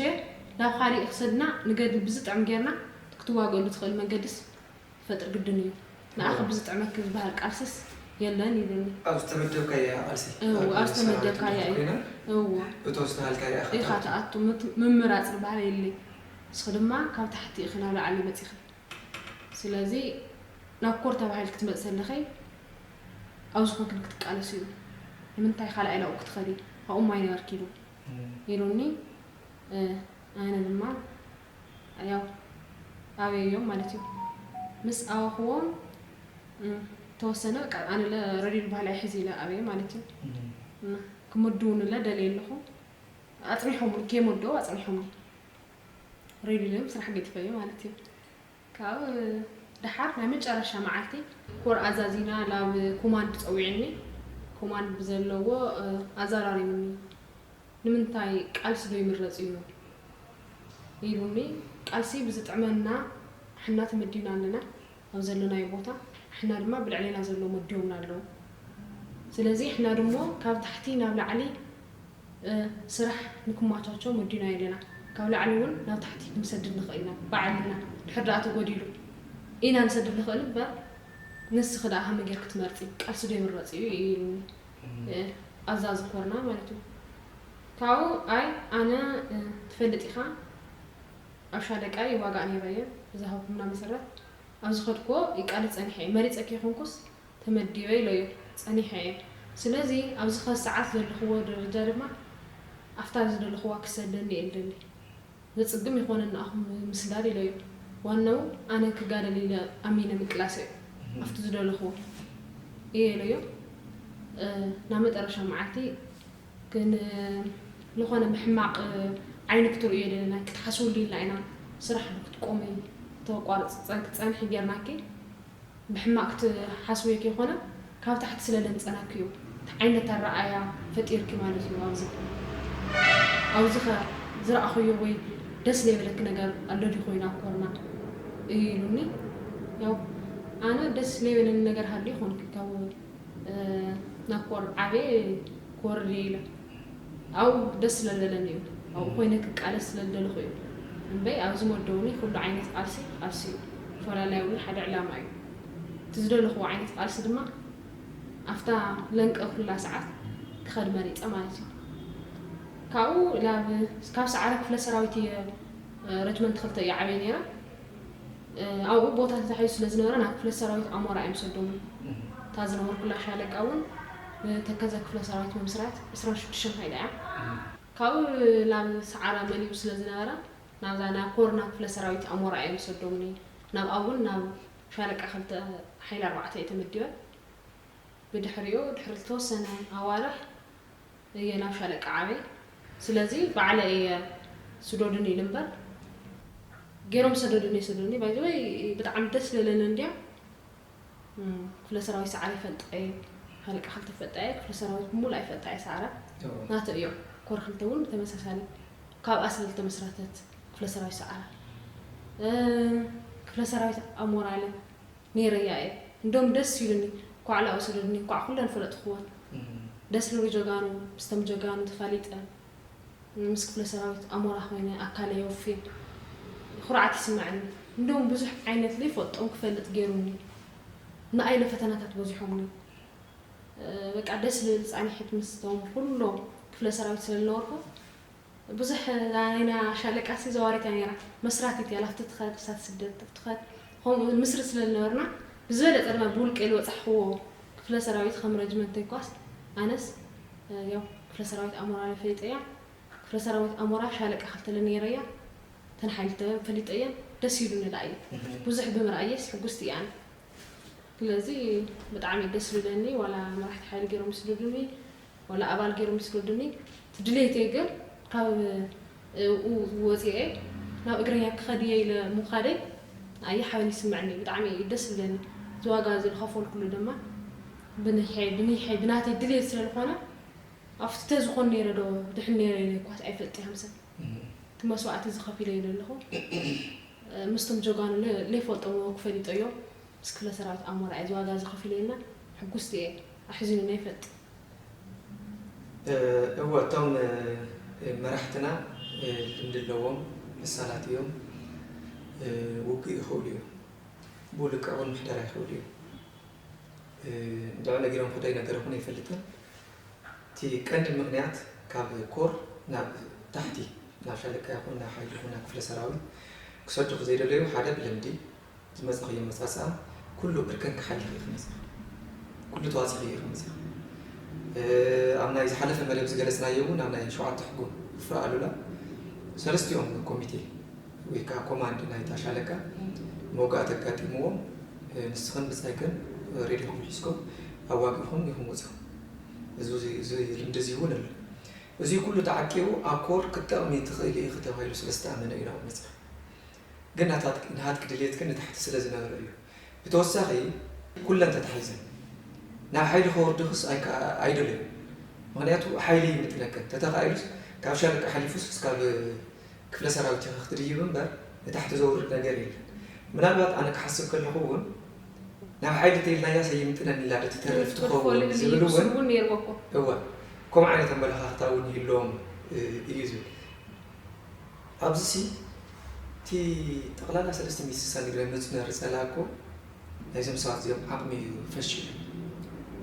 ናብ ካሊእ ክሰድና ንገድሊ ብዝጥዕም ጌርና ክትዋገሉ ትኽእል መንገድስ ፈጥር ግድን እዩ። ንኣኺ ብዝጥዕመኪ ዝበሃል ቃልስስ የለን ኢሉኒ። ኣብ ዝተመደብካያ ቃልሲ፣ እው፣ ኣብ ኣብ ዝተመደብካያ ሰራዊት እዩ። ኮይና እው። እቶ ዝተሃልካያ ኢኻ ኢኻ ትኣቱ። ትኣቱ። ምት-፣ ምምራጽ ዝበሃል የለይ። ንስኺ ድማ ካብ ታሕቲ ኢኺ ናብ ላዕሊ መጺኺ። ስለዚ ናብ ኮር ተባሂልኪ ክትመጺ ከለኺ ኣብ ዝኾንክን ክትቃለሲ እዩ። ንምንታይ ካልኣይ ናብኡ ክትኸዲ? ኣብኡ ማይ ነበርኪ ኢሉ እም። ኢሉኒ። እ፣ ኣነ ድማ ያው ኣበዮም ማለት እዩ። ምስ ኣበኹዎም፣ እም፣ ተወሰነ በቃ ኣነ ለ-፣ ረድዩ ዝበሃል ኣይሕዝ ኢለ ኣበየ ማለት እዩ። እም። እና ክምድውንለ ደልየ ኣለኹ። ኣጽኒሖም፣ ከይመደው ኣጽኒሖም። ረድዩ ኢሎም ስራሕ ገዲፈዮ ማለት እዩ። ካብ ደሓር ናይ መጨረሻ መዓልቲ ኮር ኣዛዚና ናብ ኮማንድ ጸዊዕኒ። ኮማንድ ብዘለዎ፣ እ፣ ኣዘራሪቡኒ። ንምንታይ ቃልሲ ዶ ይምረጽ እዩ ኢሉኒ። ቃልሲ ብዝጥዕመና ሕና ተመዲብና ኣለና ኣብ ዘለናዮ ቦታ። ሕና ድማ ብልዕሌና ዘሎ መዲቦምና ኣለዉ። ስለዚ ሕና ድሞ ካብ ታሕቲ ናብ ላዕሊ፣ እ፣ ስራሕ ንክማቻቸው መዲና ኣለና። ካብ ላዕሊ እውን ናብ ታሕቲ ክንሰድድ ንኽእል ኢና። ባዕልና ድሕር ደኣ ተጎዲሉ ኢና ንሰድድ ንኽእል እምበር ንስኺ ደኣ ከመይ ጌርኪ ትመርጺ? ቃልሲ ዶ ይምረጽ እዩ ኢሉኒ። እ፣ ኣዛዚ ኮርና ማለት እዩ። ካብኡ ኣይ ኣነ፣ እ፣ ትፈልጥ ኢኻ ኣብ ሻለቃ ይዋጋእ ነይረ እየ ብዝሃብኩምና መሰረት ኣብ ዝኸድክዎ ይቃለስ ጸኒሐ እየ። መሪጸኪ ይኹንኩስ ተመዲበ ኢለዮ ጸኒሐ እየ። ስለዚ ኣብዚ ከ ሰዓት ዘለኽዎ ደረጃ ድማ ኣብታ ዝደለኽዋ ክሰደኒ እየ ልደሊ። ዘጽግም ይኾነኒ ንኣኹም ምስዳድ ኢለዮ። ዋናው ኣነ ክጋደል ኢለ ኣሚነ ምቅላሰ እዩ። ኣብቲ ዝደለኽዎ እየ ኢለዮ። እ፣ ናብ መጠረሻ መዓልቲ ግን፣ እ፣ ዝኾነ ብሕማቕ ዓይኒ ክትርእዮ የለና፣ ክትሓስብሉ ኢልና ኢና ስራሕ ክትቆሚ ተቋርጽ ጸ-፣ ክትጸንሒ ጌርናኪ። ብሕማቕ ክትሓስብዮ ከይኮነ ካብ ታሕቲ ስለ ለምጸናኪ እዩ። እቲ ዓይነት ኣረኣእያ ፈጢርኪ ማለት እዩ። ኣብዚ፣ ኣብዚ ኸ ዝረኣኹዮ ወይ ደስ ለይበለኪ ነገር ኣሎ ድዩ ኮይኑ ኣብ ኮርና ኢሉኒ። ያው ኣነ ደስ ለይበለኒ ነገር ሃልዩ ይኾንኪ ካብ፣ እ፣ ናብ ኮር ዓብየ ክወርድ እየ ኢለ። ኣብኡ ደስ ስለ ዝበለኒ እዩ። ኣብኡ ኮይነ ክቃለስ ስለ ዝደለኹ እዩ። እምበይ ኣብዚ መደውኒ ኩሉ ዓይነት ቃልሲ ቃልሲ እዩ። ፈላላይ እውን ሓደ ዕላማ እዩ። እቲ ዝደለኽዎ ዓይነት ቃልሲ ድማ ኣብታ ለንቀ ኩላ ሰዓት ክኸድ መሪጸ ማለት እዩ። ካብኡ ላብ-፣ ካብ ሰዓረ ክፍለ ሰራዊት እየ፣ እ፣ ረጅመንት ክልተ እየ ዓብየ ነይረ። እ፣ ኣብኡ ቦታ ተታሒዙ ስለ ዝነበረ ናብ ክፍለ ሰራዊት ኣሞራ እዮም ሰዶሙ። እታ ዝነበርኩላ ሻለቃ እውን ንተከዘ ክፍለ ሰራዊት ምምስራት ዕስራን ሽዱሽተን ከይዳ እያ። ካብኡ ናብ ሰዓራ መሊኡ ስለ ዝነበረ ናብዛ ናብ ኮርና ክፍለ ሰራዊት ኣሞራ እዮም ዝሰዶምኒ። ናብኣ እውን ናብ ሻለቃ ክልተ ሓይሊ ኣርባዕተ እየ ተመዲበ። ብድሕሪኡ ድሕሪ ዝተወሰነ ኣዋርሕ እየ ናብ ሻለቃ ዓበይ። ስለዚ ባዕለ እየ ስዶድኒ ኢሉ እምበር ገይሮም ሰደዱኒ። ሰደዱኒ ባይዘወይ ብጣዕሚ ደስ ዝበለኒ እንዲያ። ክፍለ ሰራዊት ሰዓረ ይፈልጣ እየ፣ ሻለቃ ክልተ ይፈልጣ እየ፣ ክፍለ ሰራዊት ብምሉእ ኣይፈልጣ እየ። ሰዓረ ናተ እዮም። ኮር ክልተ እውን ብተመሳሳሊ ካብኣ ስለ ዝተመስረተት ክፍለ ሰራዊት ሰዓረ ክፍለ ሰራዊት ኣሞራለ ነይረያ እየ። እንደውም ደስ ይብልኒ። እንኳዕ ላኡ ሰደድኒ፣ እንኳዕ ኩለን ፈለጥክወን። ደስ ልብሉ ጀጋኑ፣ ምስቶም ጀጋኑ ተፋሊጠ፣ ምስ ክፍለ ሰራዊት ኣሞራ ኮይነ ኣካለ የውፊ ኩርዓት ይስምዐኒ። እንደውም ብዙሕ ዓይነት ዘይፈልጦም ክፈልጥ ገይሩኒ። ንኣይለ ፈተናታት በዚሖምኒ። በቃ ደስ ልብል ፃኒሒት ምስቶም ኩሎም ክፍለ ሰራዊት ስለ ዝነበርኩ ብዙሕ ናይና ሻለቃ ሲ ዘዋሪታ ነይራ። መስራቲት እያ፣ ላፍቲ ትኸድ፣ እሳት ስደት ትኸድ። ከምኡ ምስሪ ስለ ዝነበርና ብዝበለፀ ድማ ብውልቀ ዝበፃሕክዎ ክፍለ ሰራዊት ከም ረጅመንት ተይኳስ ኣነስ ያው ክፍለ ሰራዊት ኣሞራ ፈሊጠያ። ክፍለ ሰራዊት ኣሞራ ሻለቃ ክልተ ነይረያ። ተን ሓይሊ ፈሊጠየን ደስ ኢሉኒ ዳኣ እየ። ብዙሕ ብምርኣየስ ሕጉስቲ እየ ኣነ። ስለዚ ብጣዕሚ ደስ ዝብለኒ ዋላ መራሕቲ ሓይሊ ገይሮም ይስደዱኒ ዋላ ኣባል ገይሮም ይስደዱኒ፣ እቲ ድሌተይ ግን ካብ እኡ ወፂኤ ናብ እግረኛ ክኸድ እየ ኢለ ምዃደይ ኣየ ሓበን ይስምዐኒ። ብጣዕሚ እዩ ደስ ዝብለኒ። እዚ ዋጋ እዚ ዝኸፈልኩሉ ድማ ብንሕይ ብንሕይ ብናተይ ድሌት ስለ ዝኾነ ኣብቲ ተዝኾን ነይረ ዶ ድሕን ነይረ ኢለ እኳስ ኣይፈልጥ እየ። ሃምሳ እቲ መስዋእቲ እዚ ከፊለ እየ ዘለኹ። ምስቶም ጀጋኑ ለይፈልጦም ክፈሊጦ እዮም። ምስ ክፍለ ሰራዊት ኣሞራ እየ ዝዋጋ እዚ ከፊለና ሕጉስቲ እየ። ኣሕዚኑና ይፈልጥ። እወ እቶም መራሕትና ልምዲ ኣለዎም፣ በሳላት እዮም። ውግእ ይኽእሉ እዮም። ብኡ ልክዕ እውን ምሕደራ ይኽእሉ እዮም። እንድዒ ነጊሮም ክደይ ነገር እውን ኣይፈልጥን። እቲ ቀንዲ ምኽንያት ካብ ኮር ናብ ታሕቲ ናብ ሻለቃ ይኹን ናብ ሓይሊ ይኹን ናብ ክፍለ ሰራዊት ክሰዱ ዘይደለዩ ሓደ ብልምዲ ዝመፀኸዮ መፃፅኣ ኩሉ እርከን ክሓልፍ እዩ ክመፅእ ኩሉ ተዋፂኺ እዩ ክመፅእ ኣብ ናይ ዝሓለፈ መደብ ዝገለፅናዮ እውን ኣብ ናይ ሸውዓተ ሕጉ ፍረ ኣሉላ ሰለስቲኦም ኮሚቴ ወይ ከዓ ኮማንድ ናይታ ሻለቃ መውጋእቲ ኣጋጢምዎም ንስኽን ብፃይክን ሬድዮኹም ሒዝኩም ኣዋጊእኹም ኢኹም ወፂኹም። እዚ ልምዲ እዚ እውን ኣሎ። እዚ ኩሉ ተዓቂቡ ኣብ ኮር ክትጠቕሚ ትኽእሊ ኢኺ ተባሂሉ ስለ ዝተኣመነ እዩ ናብኡ መፂኹ። ግን ናትኪ ድሌት ግን ንታሕቲ ስለ ዝነበረ እዩ። ብተወሳኺ ኩለን ተታሒዘን ናብ ሓይሊ ከወርድኽስ ኣይደለዩ። ምኽንያቱ ሓይሊ ይምጥነክን ተተኻኢሉስ ካብ ሻለቃ ሓሊፉስ እስካብ ክፍለ ሰራዊት ኢኺ ክትድይቢ እምበር ንታሕቲ ዘውርድ ነገር የለን። ምናልባት ኣነ ክሓስብ ከለኹ እውን ናብ ሓይሊ ተይልናያስ ኣይምጥነን ኢላ ዶ ትተርፍ ትኸውን ዝብል እውን እወ ከምኡ ዓይነት ኣመለኻኽታ እውን ይህልዎም እዩ ዝብል። ኣብዚሲ እቲ ጠቕላላ ሰለስተ ሚእቲ ስሳ ንግረ ምፅነር ፀላ እኮ ናይዞም ሰባት እዚኦም ዓቕሚ እዩ ፈሺሉ።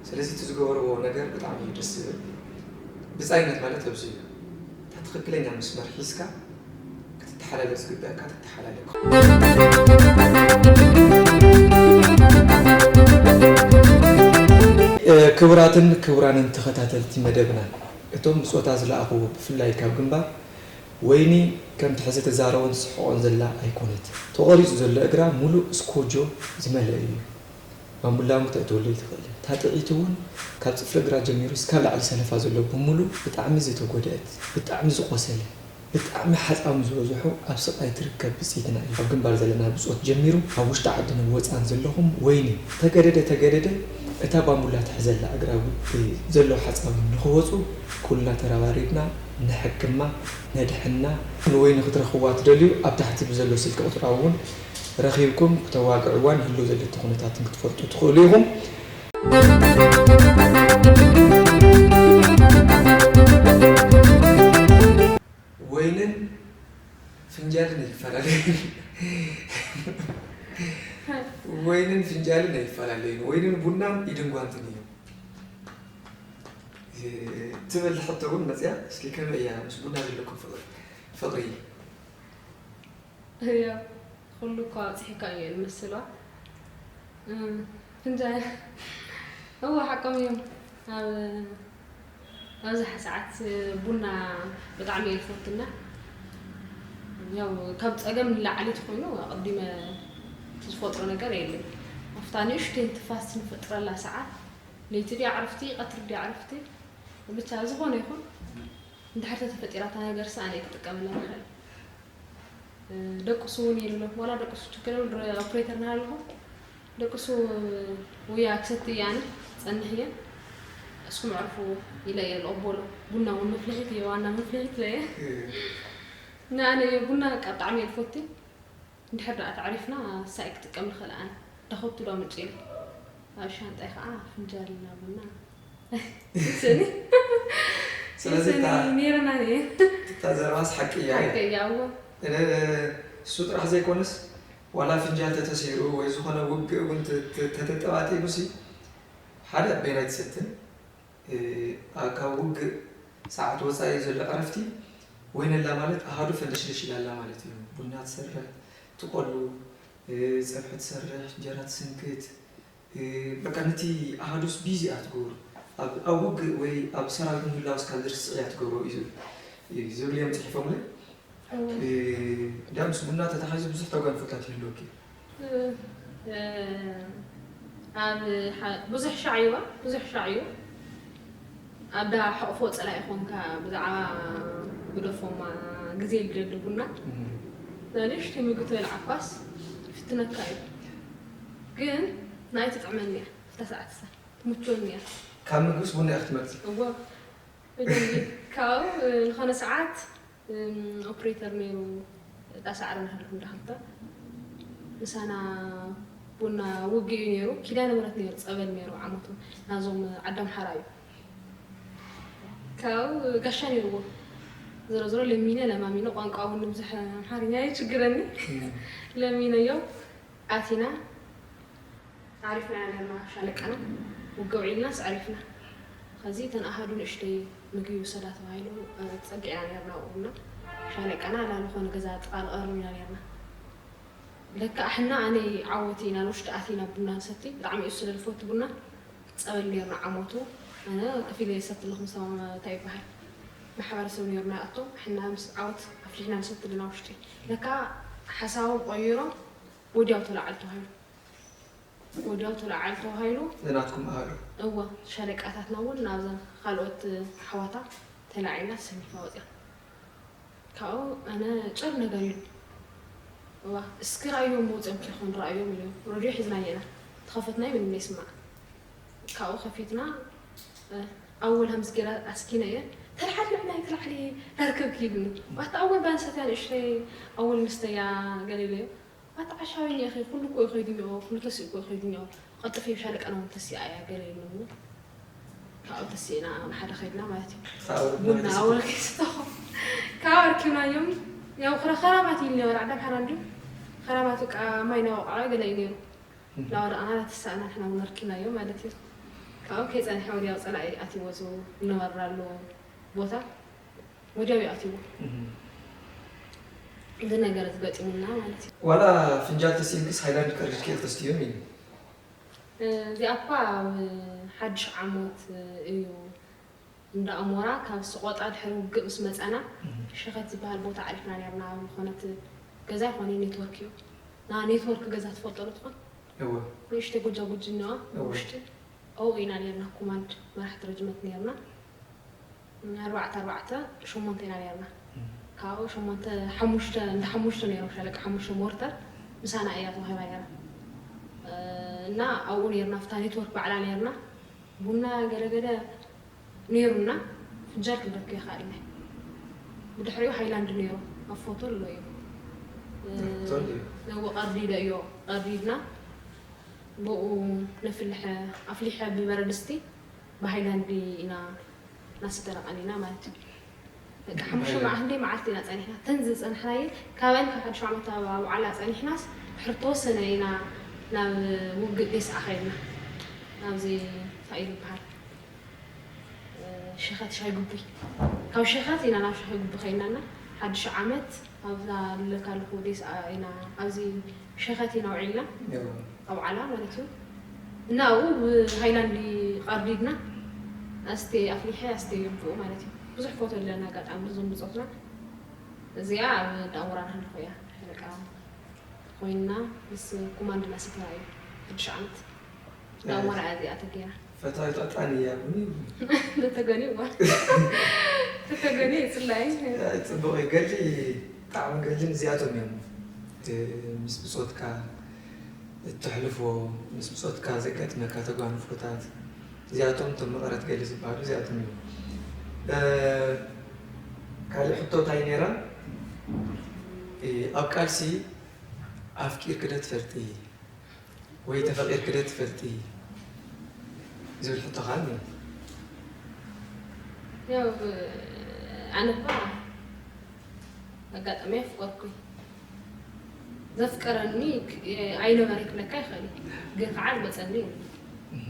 ስለዚ እቲ ዝገበርዎ ነገር ብጣዕሚ እዩ ደስ ዝብል። ብፃይነት ማለት ኣብዚ እዩ። እታ ትኽክለኛ መስመር ሒዝካ ክትተሓላለፍ ዝግበኣካ ትተሓላለፍ። ክቡራትን ክቡራንን ተኸታተልቲ መደብና፣ እቶም ብፆታ ዝለኣኽዎ ብፍላይ ካብ ግንባር ወይኒ ከምቲ ሕዚ ተዛረቦን ትስሕቖን ዘላ ኣይኮነት። ተቖሪፁ ዘሎ እግራ ሙሉእ እስኮጆ ዝመለአ እዩ። ባምቡላ እውን ክተእትወሉ ኣይትኽእልን። እታ ጥዒት እውን ካብ ፅፍሪ እግራ ጀሚሩ እስካብ ላዕሊ ሰለፋ ዘሎ ብምሉእ ብጣዕሚ ዝተጎድአት፣ ብጣዕሚ ዝቖሰለ፣ ብጣዕሚ ሓፃሙ ዝበዝሑ ኣብ ስቓይ ትርከብ ብፅይትና እዩ። ኣብ ግንባር ዘለና ብፆት ጀሚሩ ኣብ ውሽጢ ዓድን ወፃን ዘለኹም ወይኒ ተገደደ ተገደደ እታ ባምቡላ ትሕዘላ እግራ ዘሎ ሓፃዊ ንኽወፁ ኩልና ተረባሪብና ንሕክማ ነድሕና። ንወይኒ ክትረኽብዋ ትደልዩ ኣብ ታሕቲ ብዘሎ ስልኪ ቁፅራ እውን ረኺብኩም ክተዋግዕዋን ህልው ዘለቶ ኩነታትን ክትፈልጡ ትኽእሉ ኢኹም። ወይንን ፍንጃልን ይፈላለዩ። ወይንን ፍንጃልን ኣይፈላለዩን። ወይንን ቡናን ኢድን ጓንትን እዩ ትብል ሕቶ እውን መፅያ። እስኪ ከመይ እያ ምስ ቡና ዘለኩም ፍቕሪ? ፍቕሪ እያ ኩሉ እኳ ኣብፅሒካ እዩ ዝመስላ። ፍንጃል እወ ሓቆም እዮም። ኣብ ኣብዝሓ ሰዓት ቡና ብጣዕሚ እየ ዝፈቱና። ያው ካብ ጸገም ንላዕሊ ተኾይኑ ኣቐዲመ ዝፈጥሮ ነገር የለን። ኣብታ ንእሽተይ ትንፋስ ንፈጥረላ ሰዓት፣ ለይቲ ድያ ዕርፍቲ፣ ቀትሪ ድያ ዕርፍቲ፣ ብቻ ዝኾነ ይኹን እንድሕር ተተፈጢራታ ነገር ሰኣነ እየ ክጥቀመላ ንኽእል። ደቅሱ እውን የለ ዋላ ደቅሱ ችግር ኦፕሬተር ናለኹ ደቅሱ ውያ ክሰቲ እያነ ጸንሕ እየ እስኩም ዕርፉ ኢለ እየ ልቐበሎ። ቡና እውን መፍልሒት እየ ዋና መፍልሒት ኢለ እየ። ንኣነ እየ ቡና በቃ ብጣዕሚ እየ ዝፈቲ። እንድሕር ደኣ ተዕሪፍና ሳይ ክጥቀም ንኽእል ኣነ ዳኸብቱ ዶ ምጭ ኢለ ኣብ ሻንጣይ ከዓ ፍንጃል እና ቡና ስኒ ስለዚ እታ- ነይረና እየ እታ ዘረባስ ሓቂ እያ ሓቂ እያ እዎ እሱ ጥራሕ ዘይኮነስ ዋላ ፍንጃል ተተሰይሩ ወይ ዝኾነ ውግእ እውን ተ- ተ- ተተጠባጢቡ ሲ ሓደ በይናይ ትሰትን እ፣ ካብ ውግእ ሰዓት ወፃኢ ዘሎ ዕረፍቲ ወይነላ ማለት ኣሃዱ ፈንደሽደሽ ኢላላ ማለት እዩ። ቡና ትሰርሕ፣ ትቆሉ፣ እ፣ ፀብሒ ትሰርሕ፣ እንጀራ ትስንክት፣ እ፣ በቃ ነቲ ኣሃዱስ ቢዚ እያ ትገብሩ። ኣብ ኣብ ውግእ ወይ ኣብ ሰራዊት ምህላውስ ካብ ዝርስዕ እያ ትገብሮ እዩ ዝብል እዮም ፅሒፎምለይ። እንዲያውምስ ቡና ተታሒዙ ብዙሕ ተጓንፎታት ይህልወኪ። ኣብ ብዙሕ ሻዕ እዩዋ ብዙሕ ሻዕ እዩ ኣብ ዳ ሕቕፎ ፀላኢ ኾንካ ብዛዕባ ግደፎማ ግዜ ይደሊ ቡና ንእሽተይ ምግቢ ትበልዓ እኳስ ይፍትነካ እዩ ግን ንኣይ ትጥዕመኒ እያ ኣብታ ሰዓት እሳ ትምችወኒ እያ ካብ ምግብስ ቡና እያ ክትመርፂ። እዎ ብደንቢ ካብኡ ዝኾነ ሰዓት ኦፕሬተር ነይሩ እጣ ሳዕሪ ናሃልኩም ዳክልተ ምሳና ቡና ውግእ እዩ ነይሩ ኪዳነ ምሕረት ነይሩ ፀበል ነይሩ ዓመቱ ናዞም ዓዲ ኣምሓራ እዩ ካብ ጋሻ ነይርዎ ዞሮ ዞሮ ለሚነ ለማሚኖ ቋንቋ እውን ብዙሕ ኣምሓርኛ ይችግረኒ ለሚነዮ ኣቲና ዓሪፍና ኢና ነርና ሻለቃና ውግእ ውዒልናስ ዓሪፍና ኸዚ እተን ኣሃዱ ንእሽተይ ምግቢ ይውሰዳ ተባሂሉ ጸጊዕና ነርና ውዕልና ሻለቃና ላልኾነ ገዛ ጥቓ ንቐርብ ኢና ነርና ለካ ኣሕና ኣነ ዓወት ኢና ንውሽጢ ኣቲና ቡና ንሰቲ ብጣዕሚ እዩ ስለ ዝፈቱ ቡና ጸበል ነርና ዓመቱ ኣነ ከፊለ ይሰቲ ኣለኹ ምስ እንታይ ይበሃል ማሕበረሰብ ነርና ኣቶም ኣሕና ምስ ዓወት ኣፍሊሕና ንሰቲ ኣለና ውሽጢ ለካ ሓሳቦም ቀይሮም ወዲያው ተላዓል ተባሂሉ ወዲያው ተላዓል ተባሂሉ ንናትኩም ኣሃዱ እወ ሻለቃታትና እውን ናብዛ ካልኦት ኣሕዋታ ተላዒልና ሰኒፍና ወፂና ካብኡ ኣነ ጭር ነገር ኢሉ እዋ እስኪ ራእዮም መውፅኦም ኪኾን ራእዮም ኢሉ ረድዮ ሒዝና የና ተኸፈትና ምንም ይስማዕ ካብኡ ከፊትና ኣወል ሃምስ ገይራ ኣስኪነ እየ ተልሓሊ ናይ ተላሓሊ ዳርከብ ክይድኒ ዋታ ኣወል ባንሰት እያ ንእሽተይ ኣወል ምስተያ ገለ ኢለዮ ኣታ ዓሻዊ እኒኦ ኸ ኩሉ እኮ ይኸይድ እኒኦ ኩሉ ተሲኡ እኮ ይኸይድ እኒኦ ቀልጥፈ ሻለቃና እውን ተሲኣ እያ ገለ ኢሉ ካብኡ ተሲእና ሓደ ኸይድና ማለት እዩ ቡና ኣወል ከይስተኹ ካብ ኣርኪብናዮም ያው ኸራባት ኢሉ ነበረ ዓዳም ሓራ እንዲዩ ኸራባት በቃ ማይ ናወቃዐ ገለ እዩ ነይሩ ናወደቕና ናተሳእና ንሕና እውን ኣርኪብናዮ ማለት እዩ ካብኡ ከይፀንሐ ወዲያው ፀላኢ ኣትዎ ዝነበረሉ ቦታ ወዲያው ይኣትዎ እዚ ነገር እዚ ገጢሙና ማለት እዩ። ዋላ ፍንጃል ተሲእልክስ ሃይላንድ ቀሪድኪ ኢኺ ተስትዮም ኢሉ። እዚኣ እኳ ኣብ ሓድሽ ዓመት እዩ እንዳ ኣሞራ ካብ ስቖጣ ድሕሪ ውግእ ምስ መጸና ሸኸት ዝበሃል ቦታ ዓሪፍና ነርና ኣብ ዝኾነት ገዛ ይኾነ ኔትወርክ እዩ ና ኔትወርክ ገዛ ትፈልጦ ዶ ትኾን እወ ንእሽተይ ጎጃ ጎጂ እኒዋ እወ ውሽጢ ኣብኡ ኢና ነርና ኮማንድ መራሕቲ ረጅመንት ነርና ኣርባዕተ ኣርባዕተ ሸሞንተ ኢና ነርና ካብኡ ሸሞንተ ሓሙሽተ እንዳ ሓሙሽተ ነይሮም ሻለቃ ሓሙሽተ ሞርተር ምሳና እያ ተዋሂባ ነራ እና ኣብኡ ነርና ኣብታ ኔትወርክ ባዕላ ነርና ቡና ገለገለ ነይሩና ፍንጃል ክንረክብ ይኽኣልና ብድሕሪኡ ሃይላንድ ነይሩ ኣብ ፎቶ ኣሎ እዩ እዎ ቀርዲደ እዮ ቀርዲድና ብኡ ነፍልሐ ኣፍሊሐ ብበረድስቲ ብሃይላንድ ኢና እናሰተና ቀኒና ማለት እዩ። በቃ ሓሙሽተ መዓ ክንደይ መዓልቲ ኢና ጸኒሕና። እተን ዝጸናሕናየን ካባን ካብ ሓድሽ ዓመት ኣብ ኣውዓላ ጸኒሕናስ ድሕሪ ተወሰነ ኢና ናብ ውግእ ዴስዓ ከይድና። ናብዚ እንታይ እዩ ዝበሃል? ሸኸት ሻይ ጉቡይ። ካብ ሸኸት ኢና ናብ ሻሂ ጉቢ ከይድና እና ሓድሽ ዓመት ኣብዛ ልለካ ኣለኹ ዴስዓ ኢና ኣብዚ ሸኸት ኢና ውዒልና። ኣውዓላ ማለት እዩ እና ኣብኡ ብሃይላንድ ቀርዲድና ኣስቴ ኣፍሊሐ ኣስቴ ይብኡ ማለት እዩ። ብዙሕ ፎቶ ኣለና ኣጋጣሚ እዞም ብጾትና። እዚኣ ኣብ ዳሞራ ንሃለኹ እያ። ሕርቃ ኮይና ምስ ኮማንድ ናስታ እዩ። ሽዱሽተ ዓመት ዳሞራ እያ እዚኣ ተገይራ። ፈታዊት ዕጣን እያ ቡኒ። ተተገኒ እዋ። ተተገኒ ይጽላይ። ጽቡቕ እዩ። ገድሊ፣ ጣዕሚ ገድልን እዚኣቶም እዮም። እቲ ምስ ብጾትካ እተሕልፎ፣ ምስ ብጾትካ ዘጋጥመካ ተጓንፎታት፣ እዚኣቶም እቶም መቐረት ገድሊ ዝበሃሉ እዚኣቶም እዮም። እ፣ ካልእ ሕቶ እንታይ ነይራ? እ፣ ኣብ ቃልሲ ኣፍቂርኪ ዶ ትፈልጢ? ወይ ተፈቒርኪ ዶ ትፈልጢ? ዝብል ሕቶ ኸኣ እኒኦ። ያው፣ ኣነ እኳ ኣጋጣሚ ኣፍቀርኩ። ዘፍቀረኒ ክ-፣ ኣይነበረ ክብለካ ይኽእል እዩ። ግን ከዓ ዝመፀኒ የለን። እህ።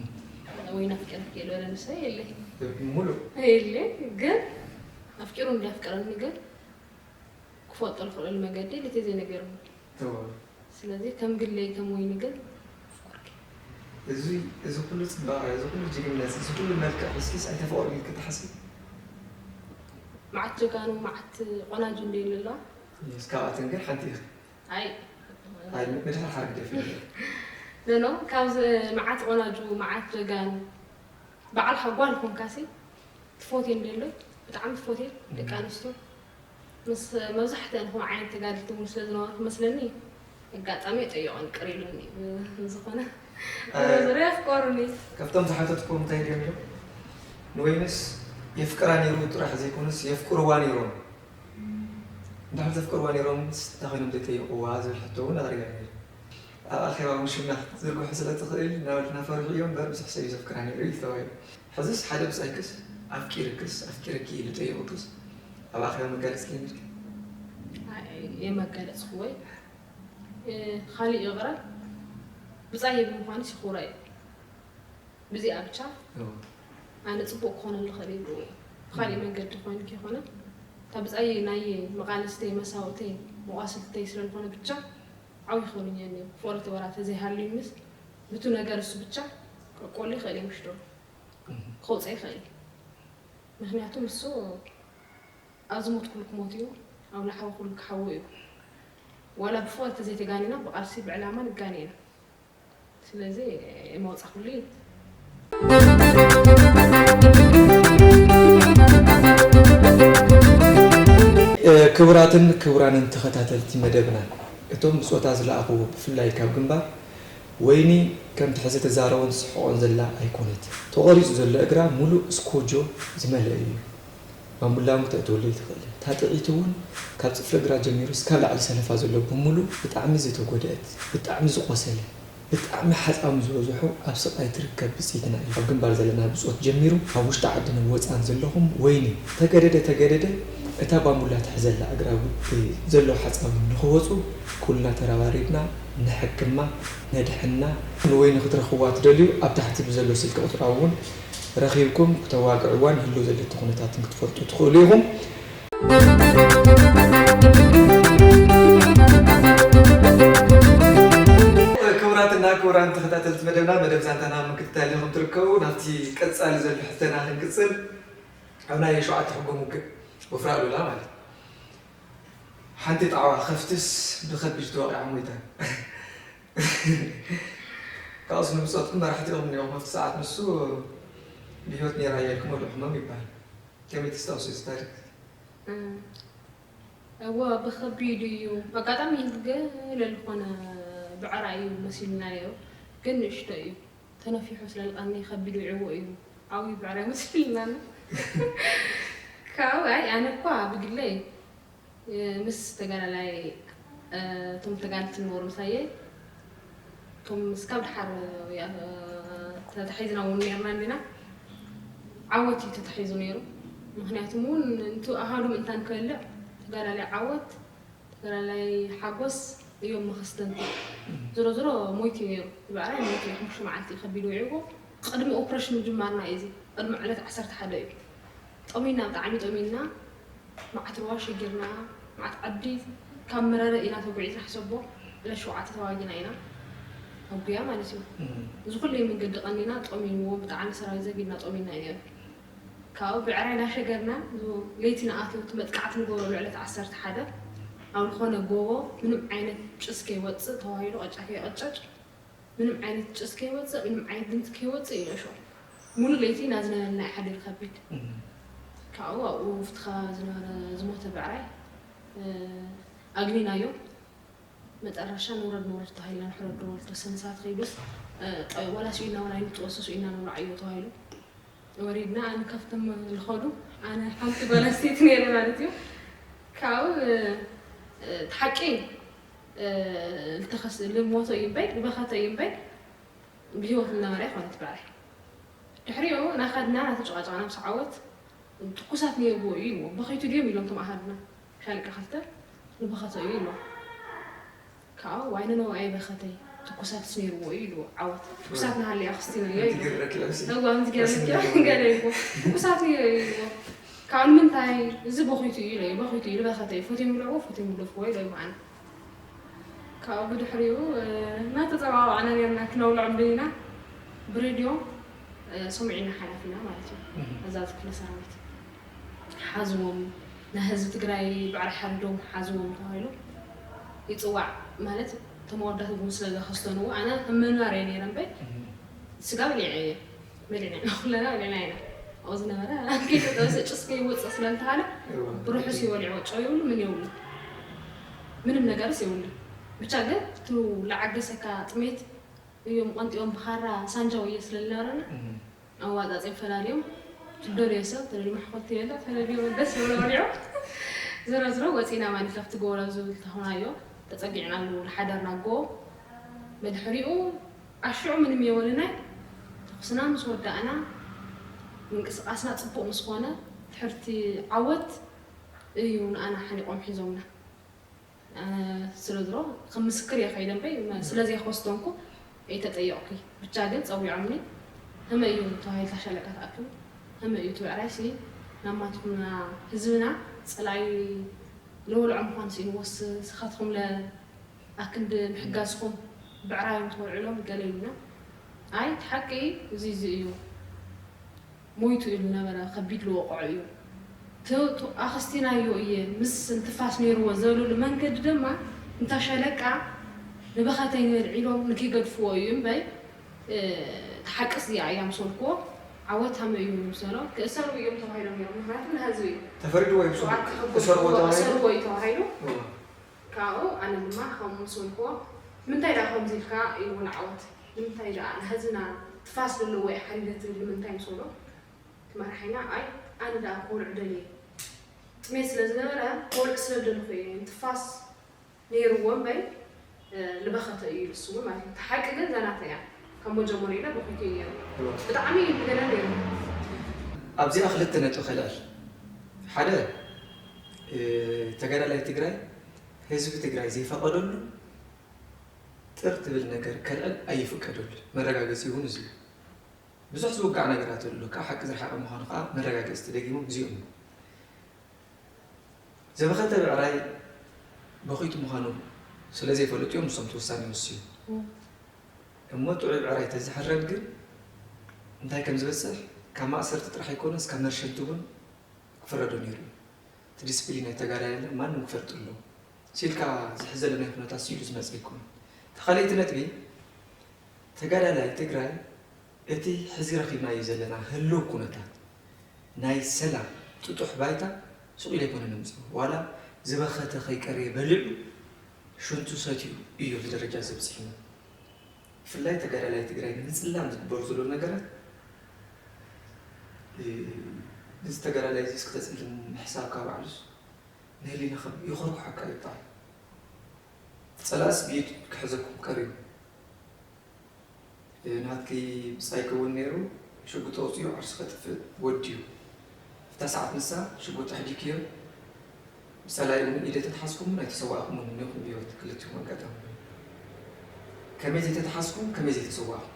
ወይ ናፍቀረኪ እየ ዝበለኒ ሰብ የለይ። ሙሉእ? የለይ፣ ግን ኣፍቂሩ እንዲ ኣፍቀረኒ ግን ክፈልጦ ዝኽእለሉ መገዲ ልተ ዘይነገርኒ። እዎ። ስለዚ ከም ግለይ ከም ወይኒ ግን ኣፍቀርኩ። እዚ፣ እዚ ኩሉ ጽባቐ፣ እዚ ኩሉ ጅግንነት፣ እዚ ኩሉ መልክዕ ሒዝኪስ ኣይተፈቕርኒ ኢልኪ ትሓስቢ? መዓት ጀጋኑ፣ መዓት ቆናጁ እንደ ይብሉ ኣለዋ። የስ፣ ካብኣተን ግን ሓንቲ ኢኺ። ኣይ። ኣይ፣ ምድሓር ሓርግደፍ። ኖ፣ ኖ፣ ካብዚ መዓት ቆናጁ፣ መዓት ጀጋኑ፣ በዓል ሓ-፣ ጓል ኮንካሲ ትፎትየን ዶ ኣሎ? ብጣዕሚ ትፎትየን ደቂ ኣንስትዮ። ምስ መብዛሕትአን ከምኡ ዓይነት ተጋደልቲ እውን ስለ ዝነበርኩ መስለኒ፣ ኣጋጣሚ ጠይቖን ቅር ኢሉኒ ብ-፣ ዝኾነ ኣይ። ዞሮ ዞሮ የፍቀሩኒ። ካብቶም ዝሓተትኩም እንታይ ድዮም ኢሎም? ንወይንስ የፍቅራ ነይሩ ጥራሕ ዘይኮነስ የፍቅርዋ ነይሮም? እንድሕር ዘፍቅርዋ ነይሮምስ እንታይ ኮይኖም ዘይጠይቕዋ ዝብል ሕቶ እውን ኣቕሪበ ነይረ። ኣብ ኣኼባ እውን ሽምና ክትዝርግሑ ስለ ትኽእል፣ ነበርትና ፈሪሑ እዩ እምበር፣ ብዙሕ ሰብ እዩ ዘፍቅራ ነይሩ እዩ ዝተባህለ። ሕዝስ ሓደ ብጻይክስ ኣፍቂርክስ ኣፍቂረኪ ኢሉ ጠይቑክስ ኣብ ኣኼባ መጋለጺ ጀሚርኪ? ኣይ፣ የመጋለጽኩ ወይ፣ እ፣ ካልእ ይቕረ፣ ብጻይ ብምዃኑ ሲኹራ እዩ። ብዚኣ ብቻ እዎ። ኣነ ጽቡቕ ክኾነሉ ይኽእል እዩ። ብኻሊእ እም። መንገዲ ኮይኑ ከይኮነ፣ እታ ብጻይ ናይ መቓልስተይ፣ መሳውእተይ፣ መቋስልተይ ስለ ዝኾነ ብቻ ዓው ይኸውንኛኒ እዩ። ፍቕሪ ተወራ ተዘይሃልዩ ምስ ብቱ ነገር እሱ ብቻ ከቆሉ ይኽእል እዩ ውሽጡ። እም። ከውፅእ ይኽእል እዩ። ምኽንያቱ ንሱ ኣብ ዝሞትኩሉ ክሞት እዩ፣ ኣብ ዝሓወኹሉ ክሓዊ እዩ። ዋላ ብፍቕሪ ተዘይተጋኒና ብቓልሲ ብዕላማ ንጋነ ኢና። ስለዚ የማውጻኹሉ እዩ። ክቡራትን ክቡራንን ተኸታተልቲ መደብና፣ እቶም ብጾታ ዝለኣኽዎ ብፍላይ ካብ ግንባር፣ ወይኒ ከምቲ ሕዚ ተዛረቦን ትስሕቖን ዘላ ኣይኮነት። ተቖሪጹ ዘሎ እግራ ሙሉእ ስኮጆ ዝመልአ እዩ። ባምቡላ እውን ክተእትወሉ ኣይትኽእልን። እታ ጥዒት እውን ካብ ጽፍሪ እግራ ጀሚሩ እስካብ ላዕሊ ሰለፋ ዘሎ ብምሉእ ብጣዕሚ ዝተጎድአት፣ ብጣዕሚ ዝቖሰለ፣ ብጣዕሚ ሓጻዊ ዝበዝሖ ኣብ ስቓይ ትርከብ ብጽይትና እዩ። ኣብ ግንባር ዘለና ብጾት ጀሚሩ ኣብ ውሽጢ ዓድን ወጻን ዘለኹም ወይኒ ተገደደ ተገደደ እታ ባምቡላ ትሕዘላ እግራ እውን ዘሎ ሓጻዊ ንኽወጹ ኩልና ተረባሪብና ንሕክማ፣ ነድሕና። ንወይኒ ክትረኽብዋ ትደልዩ ኣብ ታሕቲ ብዘሎ ስልኪ ቁጽራ እውን ረኺብኩም ክተዋግዕዋን ህልው ዘለቲ ኩነታትን ክትፈልጡ ትኽእሉ ኢኹም። ክቡራትና ክቡራን ተኸታተልቲ መደብና፣ መደብ ዛንታና ምክትታል ኢኹም ትርከቡ። ናብቲ ቀጻሊ ዘሎ ሕቶና ክንቅጽል፣ ኣብ ናይ ሸውዓተ ሕጎም ውግእ ወፍሪ ኣሉላ ማለት ሓንቲ ጣዕዋ ከፍትስ ብኸቢድ ተወቒዓ ሞይታ። ካብኡስ ንብጾትኩም መራሕቲ ኢኹም ነይሮም ኣብቲ ሰዓት፣ ንሱ ብህይወት ነይራ እያ ኢልኩም ወልዑ ሕሞም ይበሃል። ከመይ ተስታውሱ እዚ ታሪክ? እም፣ እወ፣ ብኸቢድ እዩ። ኣጋጣሚ ገለ ዝኾነ ብዕራይ እዩ መሲሉና ነይሩ፣ ግን ንእሽቶ እዩ። ተነፊሑ ስለ ልቐኒ ከቢድ ውዒዎ እዩ። ዓብዪ ብዕራይ መሲሉና ኣሎ። ካብኡ፣ ኣይ፣ ኣነ እኳ ብግለይ ምስ ተጋዳላይ፣ እ፣ እቶም ተጋደልቲ ዝነበሩ ምሳየ፣ እቶም እስካብ ደሓር፣ እ፣ ተታሒዝና እውን ነርና እንዲና፣ ዓወት እዩ ተታሒዙ ነይሩ። ምኽንያቱ እውን እንቱ ኣሃዱ ምእንታን ክበልዕ ተጋዳላይ ዓወት፣ ተጋዳላይ ሓጎስ እዮም መኸስተንቲ። ዝሮ ዝሮ ሞይቱ ነይሩ። ብዕራይ ሞይቱ እዩ። ሓሙሽተ መዓልቲ እዩ ከቢድ ውዒዎ። ቅድሚ ኦፕሬሽን ምጅማርና እዩ እዚ። ቅድሚ ዕለት ዓሰርተ ሓደ እዩ። ጠሚና፣ ብጣዕሚ ጠሚና፣ መዓት ሩባ ሸጊርና፣ መዓት ዓዲ ካብ መረረ ኢና ተጉዒዝና፣ ሕሰቦ፣ ዕለት ሸውዓተ ተዋጊና ኢና፣ ኣብ ጉያ ማለት እዩ። እም። እዚ ኩሉ መንገዲ ቀኒና፣ ጠሚንዎ፣ ብጣዕሚ ሰራዊት ዘጊድና ጠሚና እዩ ነይሩ። ካብኡ ብዕራይ እናሸገርና፣ ለይቲ ንኣትዮ፣ እቲ መጥቃዕቲ ንገብረሉ ዕለት ዓሰርተ ሓደ፣ ኣብ ዝኾነ ጎቦ ምንም ዓይነት ጭስ ከይወፅእ ተባሂሉ፣ ቐጫ ከይቐጨጭ፣ ምንም ዓይነት ጭስ ከይወፅእ፣ ምንም ዓይነት ድምፂ ከይወፅእ እዩ እሾ። ሙሉ ለይቲ እናዝነበልና እዩ ሓዲሩ ከቢድ። ካብኡ ኣብኡ ኣብቲ ከባቢ ዝነበረ ዝሞተ ብዕራይ ኣግኒናዮ። መጠረሻ ንውረድ ንውረድ ተባሂልና፣ ንሕረድ ንውረድ ተወሰነ ሰዓት ከይዱስ፣ ዋላ ስኢልና ዋላ ኣይንጥወሶ፣ ስኢልና ንውራዓዮ ተባሂሉ። ወሪድና። ኣነ ካብቶም ዝኸዱ፣ ኣነ ሓንቲ ጓል ኣንስተይቲ ነይረ ማለት እዩ። ካብኡ እቲ ሓቂ ልተኸስ ልሞቶ እዩ እምበይ፣ ልበኸተ እዩ እምበይ፣ ብህይወት ልነበረ ኣይኮነት ብዕራይ። ድሕሪኡ እናኸድና እናተጨቃጨቅና ምስ ዓወት፣ ትኩሳት ነይርዎ እዩ ኢልዎ። በኺቱ ድዮም ኢሎም እቶም ኣሃዱና። ሻለቃ ክልተ ንበኸተ እዩ ኢልዎ። ካብኡ ዋይ ንነው ኣይበኸተይ፣ ትኩሳትስ ነይርዎ እዩ ኢልዎ። ዓወት ትኩሳት ናሃለያ ክስቲኖ እዮ ኢልዎ። እዋ ምዝገረክ ገለ ኢልዎ። ትኩሳት ነይሩ ኢልዎ። ካብ ንምንታይ እዚ በኺቱ እዩ ኢለ፣ በኺቱ እዩ ልበኸተይ፣ ፎትዮም ብልዕዎ ፎትዮም ብደፍዎ ኢለ ይመዓና። ካብኡ ብድሕሪኡ እናተፀዋወዕና ኔርና ክነውልዖም ደሊና ብሬድዮ ሰሚዕና ሓላፊና ማለት እዩ። ኣዛዚ ክፍለ ሰራዊት ሓዝዎም፣ ናይ ህዝቢ ትግራይ ብዕራይ ሓሪዶም ሓዝዎም ተባሂሉ ይፅዋዕ። ማለት እቶም ኣወዳት እውን ስለ ዘኸስተንዎ ኣነ ከም መንባር እየ ነይረ እምበይ ስጋ በሊዐ እየ። በሊዕና ኢና፣ ኩለና በሊዕና ኢና። ኣብኡ ዝነበረ ከይተጠበሰ ጭስ ከይወፅእ ስለ እንተሃለ ብርሑስ እዩ በሊዕዎ። ጨው የብሉ፣ ምን የብሉ፣ ምንም ነገርስ የብሉ። ብቻ ግን እቱ ለዓገሰካ ጥሜት እዮም ቀንጢኦም ብኻራ ሳንጃ ወየ ስለ ዝነበረና ኣዋፃፂኦም ፈላልዮም ትደልዮ ሰብ ተደልዩ ማሕኮልቲ የለ ተደልዮ ደስ ብሎ በሊዑ። ዝሮ ዝሮ ወፂና ማለት ኣብቲ ጎቦ ዝብል ተኾናዮ ተፀጊዕናሉ ዝሓደርና ጎቦ። መድሕሪኡ ኣሽዑ ምንም የወልናይ። ተኩስና ምስ ወዳእና ምንቅስቃስና ፅቡቅ ምስ ኮነ ትሕርቲ ዓወት እዩ ንኣና ሓኒቆም ሒዞምና። ኣነ ስለ ዝሮ ከም ምስክር እየ ከይደ እምበይ ስለ ዘይኮስተንኩ ኣይተጠየቕኩይ። ብቻ ግን ፀዊዖምኒ። ከመይ እዩ ተባሂሉ ታሻለቃ ተኣኪቡ ከመይ እዩ ትብዕራይ ሲ ናብ ማትኩም ህዝብና ፀላኢ ለወልዖ ምኳኑ ስኢንዎስ ስኻትኩም ለ ኣክንዲ ምሕጋዝኩም ብዕራዮም ተወልዕሎም ገለ ኢሉና። ኣይ እቲ ሓቂ እዚ እዚ እዩ። ሞይቱ ኢሉ ነበረ ከቢድ ልወቕዖ እዩ። ኣኸስቲናዮ እየ ምስ እንትፋስ ነይርዎ ዘብልሉ መንገዲ ድማ እንታ ሸለቃ ንበኸተይ ንበል ዒሎም ንክይገድፍዎ እዩ እምበይ። ተሓቅስ እዚኣ እያ ምሰልክዎ። ዓወት ሃመ እዩ ምሰሎ ክእሰሩ እዮም ተባሂሎም ነይሮም። ምክንያቱ ንህዝቢ እዩ ተፈሪድዎ እዩ። ክሕግዝዎ እሰርዎ ተባሂሉ። እሰርዎ እዩ ተባሂሉ። ካብኡ ኣነ ድማ ከምኡ ምስ በልክዎ ንምንታይ ደኣ ከምዚ ኢልካ ኢልዎ ንዓወት ንምንታይ ደኣ ንህዝብና ትፋስ ዘለዎ እየ ሓሊለ ትብል ንምንታይ ምስ በሎ እቲ መራሒና ኣይ ኣነ ደኣ ክወልዑ ደልየ ጥሜት ስለ ዝነበረ ክወልዑ ስለ ዝደለኹ እየ ንትፋስ ነይርዎ እምበይ ልበኸተ እዩ ኢሉ እሱ እውን ማለት እዩ። እቲ ሓቂ ግን እዛ ናተይ እያ። ካብ መጀመርያ ኢለ በኺቱ እዩ ነይሩ። ብጣዕሚ እዩ ብገለ ነይሩ። ኣብዚኣ ክልተ ነጥቢ ከልዕል። ሓደ ተጋዳላይ ትግራይ ህዝቢ ትግራይ ዘይፈቐደሉ ጥር ትብል ነገር ከልዕል ኣይፍቀደሉ። መረጋገፂ እውን እዚ እዩ። ብዙሕ ዝውጋዕ ነገራት ኣሎ። ካብ ሓቂ ዝረሓቐ ምዃኑ ከዓ መረጋገፂ ተደጊሞም እዚኦም እዮም። ዘበኸተ ብዕራይ በኺቱ ምዃኑ ስለ ዘይፈለጡ እዮም ንሶም እቲ ውሳነ ይወስዩ። እሞ ጥዑይ ብዕራይ ተዝሕረድ ግን እንታይ ከም ዝበፅሕ ካብ ማእሰርቲ ጥራሕ ኣይኮነስ ካብ መርሸንቲ እውን ክፍረዶ ነይሩ እዩ። እቲ ዲስፕሊን ናይ ተጋዳላይና ማንም ክፈልጥ ኣለዎ። ሲልካ ዝሕዘለ ናይ ኩነታት ስኢሉ ዝመፀ ኣይኮነን። እቲ ካልኣይቲ ነጥቢ ተጋዳላይ ትግራይ እቲ ሕዚ ረኺብናዮ ዘለና ህልው ኩነታት ናይ ሰላም ጥጡሕ ባይታ ስቕ ኢሉ ኣይኮነን ዘምፅኦ። ዋላ ዝበኸተ ከይቀረየ በሊዑ ሽንቱ ሰትዩ እዩ እዚ ደረጃ እዚ ኣብፂሑና። ብፍላይ ተጋዳላይ ትግራይ ንምፅላም ዝግበሩ ዘለዉ ነገራት ነዚ ተጋዳላይ እዚ እስኪ ተፅልም ምሕሳብካ ባዕሉስ ንህሊናኻ ይኾርኩሓካ እዩ ብጣዕሚ። ፀላእስ ብኢድ ክሕዘኩም ቀሪቡ። ናትኪ ብፃይ ክውን ነይሩ ሽጉጥ ኣውፂኡ ዓርሱ ከጥፍእ ወዲዩ። ኣብታ ሰዓት ንሳ ሽጉጥ ኣሕዲግክዮ ብፀላኢ እውን ኢድ ኣይተተሓዝኩምን ኣይተሰዋእኩምን እኒኹም ብህይወት ክልቲኹም ኣጋጣሚ። ከመይ ዘይተተሓዝኩም ከመይ ዘይተሰዋእኩም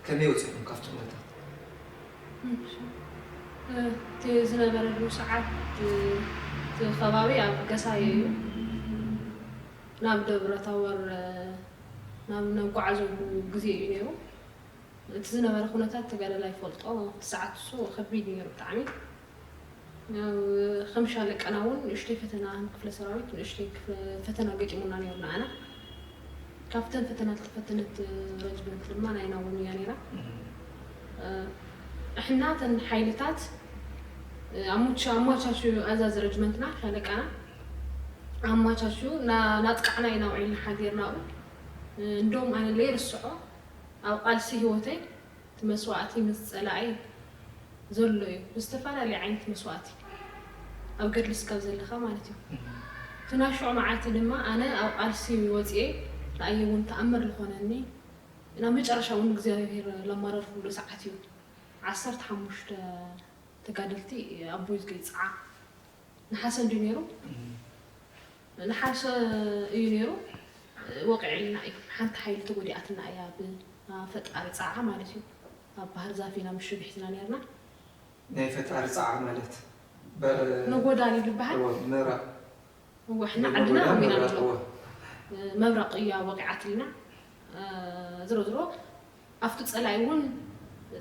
ከመይ ወፂኹም ካብቲ ኩነታት? እቲ ዝነበረሉ ሰዓት እቲ ከባቢ ኣብ ገሳየ እዩ። ናብ ደብረ ታቦር ናብ ነጓዓዘሉ ግዜ እዩ ነይሩ። እቲ ዝነበረ ኩነታት ተጋዳላይ ይፈልጦ። እቲ ሰዓት እሱ ከቢድ ነይሩ ብጣዕሚ። ያው ከም ሻለቃና እውን ንእሽተይ ፈተና፣ ከም ክፍለ ሰራዊት ንእሽተይ ክፍ- ፈተና ገጢሙና ነይሩ ንዓና። ካብተን ፈተና ዝተፈተነት ረጅመንት ድማ ናይና እውን እያ ነይራ። እሕና ተን ሓይልታት ኣሙቻ ኣሟቻቹ፣ ኣዛዚ ረጅመንትና ሻለቃና ኣሟቻቹ ናጥቃዕና ኢና ውዒልና ሓዲርናኡ። እንደውም ኣነ ለይርስዖ ኣብ ቃልሲ ህይወተይ እቲ መስዋእቲ ምስ ጸላኢ ዘሎ እዩ። ብዝተፈላለየ ዓይነት መስዋእቲ ኣብ ገድሊ ስጋብ ዘለኻ ማለት እዩ። እቲ ናይ ሽዑ መዓልቲ ድማ ኣነ ኣብ ቃልሲ ወፅኤ ንኣየ እውን ተኣምር ዝኾነኒ ናብ መጨረሻ እውን እግዚኣብሔር ለማረርኩሉ ሰዓት እዩ። ዓሰርተ ሓሙሽተ ተጋደልቲ ኣቦይ ዝገይፅዓ ንሓሰ እንዲ ነይሩ ንሓሰ እዩ ነይሩ። ወቂዕልና እዩ። ሓንቲ ሓይሊ ተጎዲኣትና እያ ብፈጣሪ ፃዓ ማለት እዩ። ኣብ ባህር ዛፍ ኢና ምሽግ ሒዝና ነርና። ናይ ፈጣሪ ፃዓ ማለት ነጎዳል ይልበሃል። ምራቅ እወ ሕና ዓድና ኣሚና ንብሎ። መብረቕ እያ ወቂዓትልና። ዝሮ ዝሮ ኣብቲ ፀላኢ እውን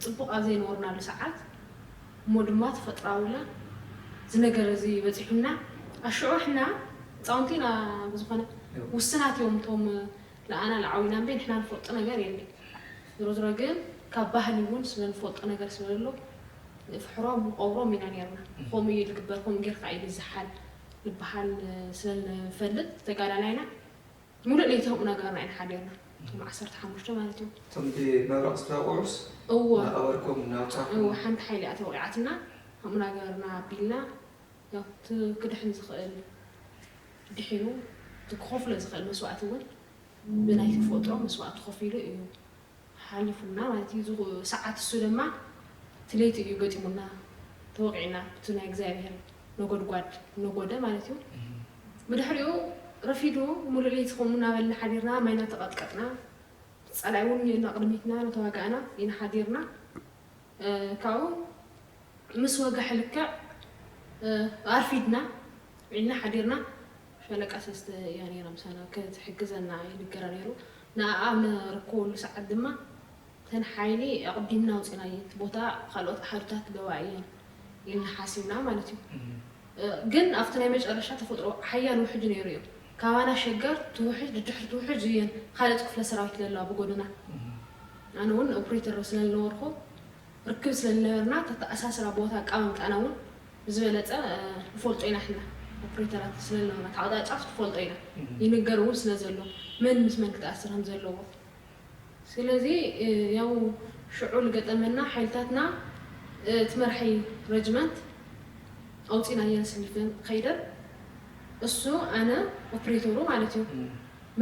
ፅቡቕ ኣብ ዘይነበርናሉ ሰዓት እሞ ድማ ተፈጥራውለ እዚ ነገር እዚ በፂሑና ኣሽዑ ሕና ህፃውንቲ ኢና ብዝኾነ ውስናት እዮም እቶም ለኣና ለዓዊና እምበይ ንሕና ንፈልጦ ነገር የለ። ዝሮ ዝሮ ግን ካብ ባህሊ እውን ስለንፈልጦ ነገር ስለሎ ፍሕሮም ንቀብሮም ኢና ነርና። ከምኡ እዩ ዝግበር፣ ከምኡ ጌርካ እዩ ዝዝሓል ዝበሃል ስለንፈልጥ ተጋዳላይና ሙሉእ ለይቲ ከምኡ ነገርና ኢና ሓዲርና። እቶም ዓሰርተ ሓሙሽተ ማለት እዩ። እቶም ብመብረቕ ዝተወቅዑስ እዎ እናቐበርኩም እናውፃእኩም እዎ ሓንቲ ሓይሊ እያ ተወቂዓትና። ከምኡ ነገርና ኣቢልና ያው እቲ ክድሕን ዝኽእል ድሒኑ እቲ ክኸፍሎ ዝኽእል መስዋእቲ እውን ብናይ ተፈጥሮ መስዋእቲ ከፊሉ እዩ ሓሊፉና ማለት እዩ። ዝኹ- ሰዓት እሱ ድማ እቲ ለይቲ እዩ ገጢሙና ተወቂዕና ብቲ ናይ እግዚኣብሔር ነጎድጓድ ነጎደ ማለት እዩ። ብድሕሪኡ ረፊዱ ሙሉእ ለይቲ ከምኡ እናበልና ሓዲርና ማይ እናተቐጥቀጥና ፀላኢ እውን እኒኦና ቅድሚትና እናተዋጋእና ኢና ሓዲርና። ካብኡ ምስ ወግሐ ልክዕ ኣርፊድና ውዒልና ሓዲርና። ሻለቃ ሰስተ እያ ነይራ ምሳና ክትሕግዘና ይንገራ ነይሩ። ንኣኣ ኣብ ንርከበሉ ሰዓት ድማ እተን ሓይሊ ኣቕዲምና ኣውፂእናየን፣ እቲ ቦታ ካልኦት ኣሃዱታት ኣለዋ እየን ኢልና ሓሲብና ማለት እዩ። ግን ኣብቲ ናይ መጨረሻ ተፈጥሮ ሓያል ውሕጅ ነይሩ እዩ። ካባና ሸገር ትውሕጅ ድድሕሪ ትውሕጅ እየን ካልኦት ክፍለ ሰራዊት ዘለዋ ብጎድና። ኣነ እውን ኦፕሬተር ስለ ዝነበርኩ ርክብ ስለ ዝነበርና ተተኣሳስራ ቦታ ኣቀማምጣና እውን ብዝበለፀ ንፈልጦ ኢና። ሕና ኦፕሬተራት ስለ ዝነበርና እቲ ኣቕጣጫ ንፈልጦ ኢና። ይንገር እውን ስለ ዘሎ መን ምስ መን ክትኣስር ከም ዘለዎ። ስለዚ ያው ሽዑ ዝገጠመና ሓይልታትና እቲ መራሒ ረጅመንት ኣውፂናየን ስሊፈን ከይደን እሱ ኣነ ኦፕሬተሩ ማለት እዩ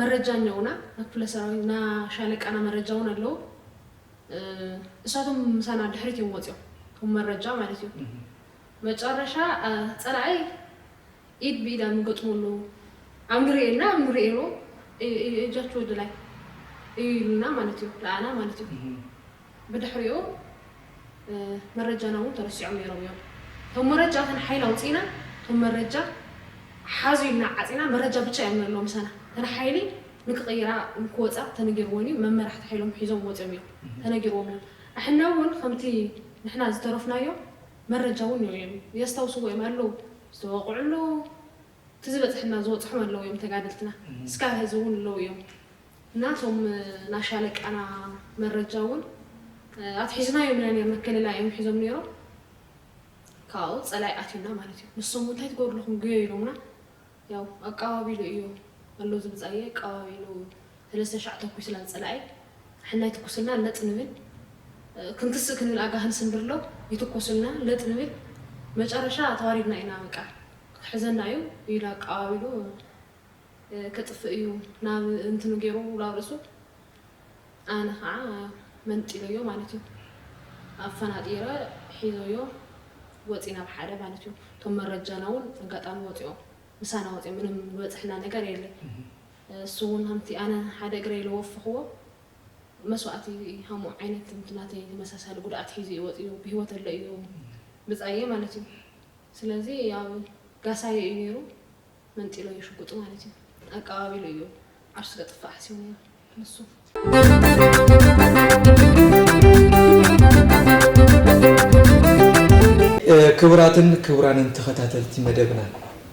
መረጃ እኛውና ናብ ክፍለ ሰራዊት ና ሻለቃና መረጃ እውን ኣለዉ። እሳቶም ምሳና ድሕሪት እዮም ወፂኦም ከም መረጃ ማለት እዩ። መጨረሻ ፀላኣይ ኢድ ብኢድ ኣብ ንገጥሙ ኣለዉ ኣብ ንርእየና ኣብ ንርእየሉ እጃችሁ ወደ ላይ እዩ ኢሉና ማለት እዩ ለኣና ማለት እዩ። ብድሕሪኡ መረጃና እውን ተረሲዖም ነይሮም እዮም። እቶም መረጃ ተን ሓይሊ ኣውፂእና እቶም መረጃ ሓዙ ኢልና ዓፂና መረጃ ብቻ እዮም ነለዉ ምሳና ተን ሓይሊ ንክቕይራ ንክወፃ ተነጊርዎን እዩ። መመራሕቲ ሓይሎም ሒዞም ወፂኦም እዮም ተነጊርዎም እዮም። ኣሕና እውን ከምቲ ንሕና ዝተረፍናዮ መረጃ እውን እዮም የስታውስዎ እዮም ኣለዉ ዝተወቕዑ ኣለዉ እቲ ዝበፅሐና ዝበፅሖም ኣለዉ እዮም ተጋደልትና እስካብ ሕዚ እውን ኣለዉ እዮም። እና እቶም ናሻለቃና መረጃ እውን ኣትሒዝናዮም ኢና ነር መከለላ እዮም ሒዞም ነይሮም። ካብኡ ፀላይ ኣትዩና ማለት እዩ። ንሶም እንታይ ትገብሩ ኣለኹም ገዮ ኢሎምና። ያው ኣቀባቢሉ እዩ ኣሎ ዝብፃየ ኣቀባቢሉ ሰለስተ ሻዕ ተኩስና ፀላኢ ሕናይ ትኩስልና ለጥ ንብል ክንክስእ ክንብል ኣጋ ክንስንብር ኣሎ ይትኮስልና ለጥ ንብል መጨረሻ ተዋሪድና ኢና በቃ ክሕዘና እዩ ኢሉ ኣቀባቢሉ ክጥፍእ እዩ ናብ እንትኑ ገይሩ ናብ ርእሱ ኣነ ከዓ መንጢለዮ ማለት እዩ ኣፈናጢረ ሒዘዮ ወፂና ብሓደ ማለት እዩ እቶም መረጃና እውን ኣጋጣሚ ወፂኦም ምሳና ወፂኦም ምንም ዝበፅሕና ነገር የለ እሱ እውን ከምቲ ኣነ ሓደ እግረ ኢለ ወፍኽዎ መስዋእቲ ሃምኡ ዓይነት ምቲ ናተይ ተመሳሳሊ ጉድኣት ሒዙ እዩ ወፂኡ ብህይወት ኣሎ እዩ ብፃየ ማለት እዩ ስለዚ ያው ጋሳየ እዩ ነይሩ መንጢሎ እዩ ሽጉጡ ማለት እዩ ኣቀባቢሉ እዩ ዓርሱ ከጥፍእ ሓሲቡ ነይሩ ንሱ ክቡራትን ክቡራንን ተኸታተልቲ መደብና፣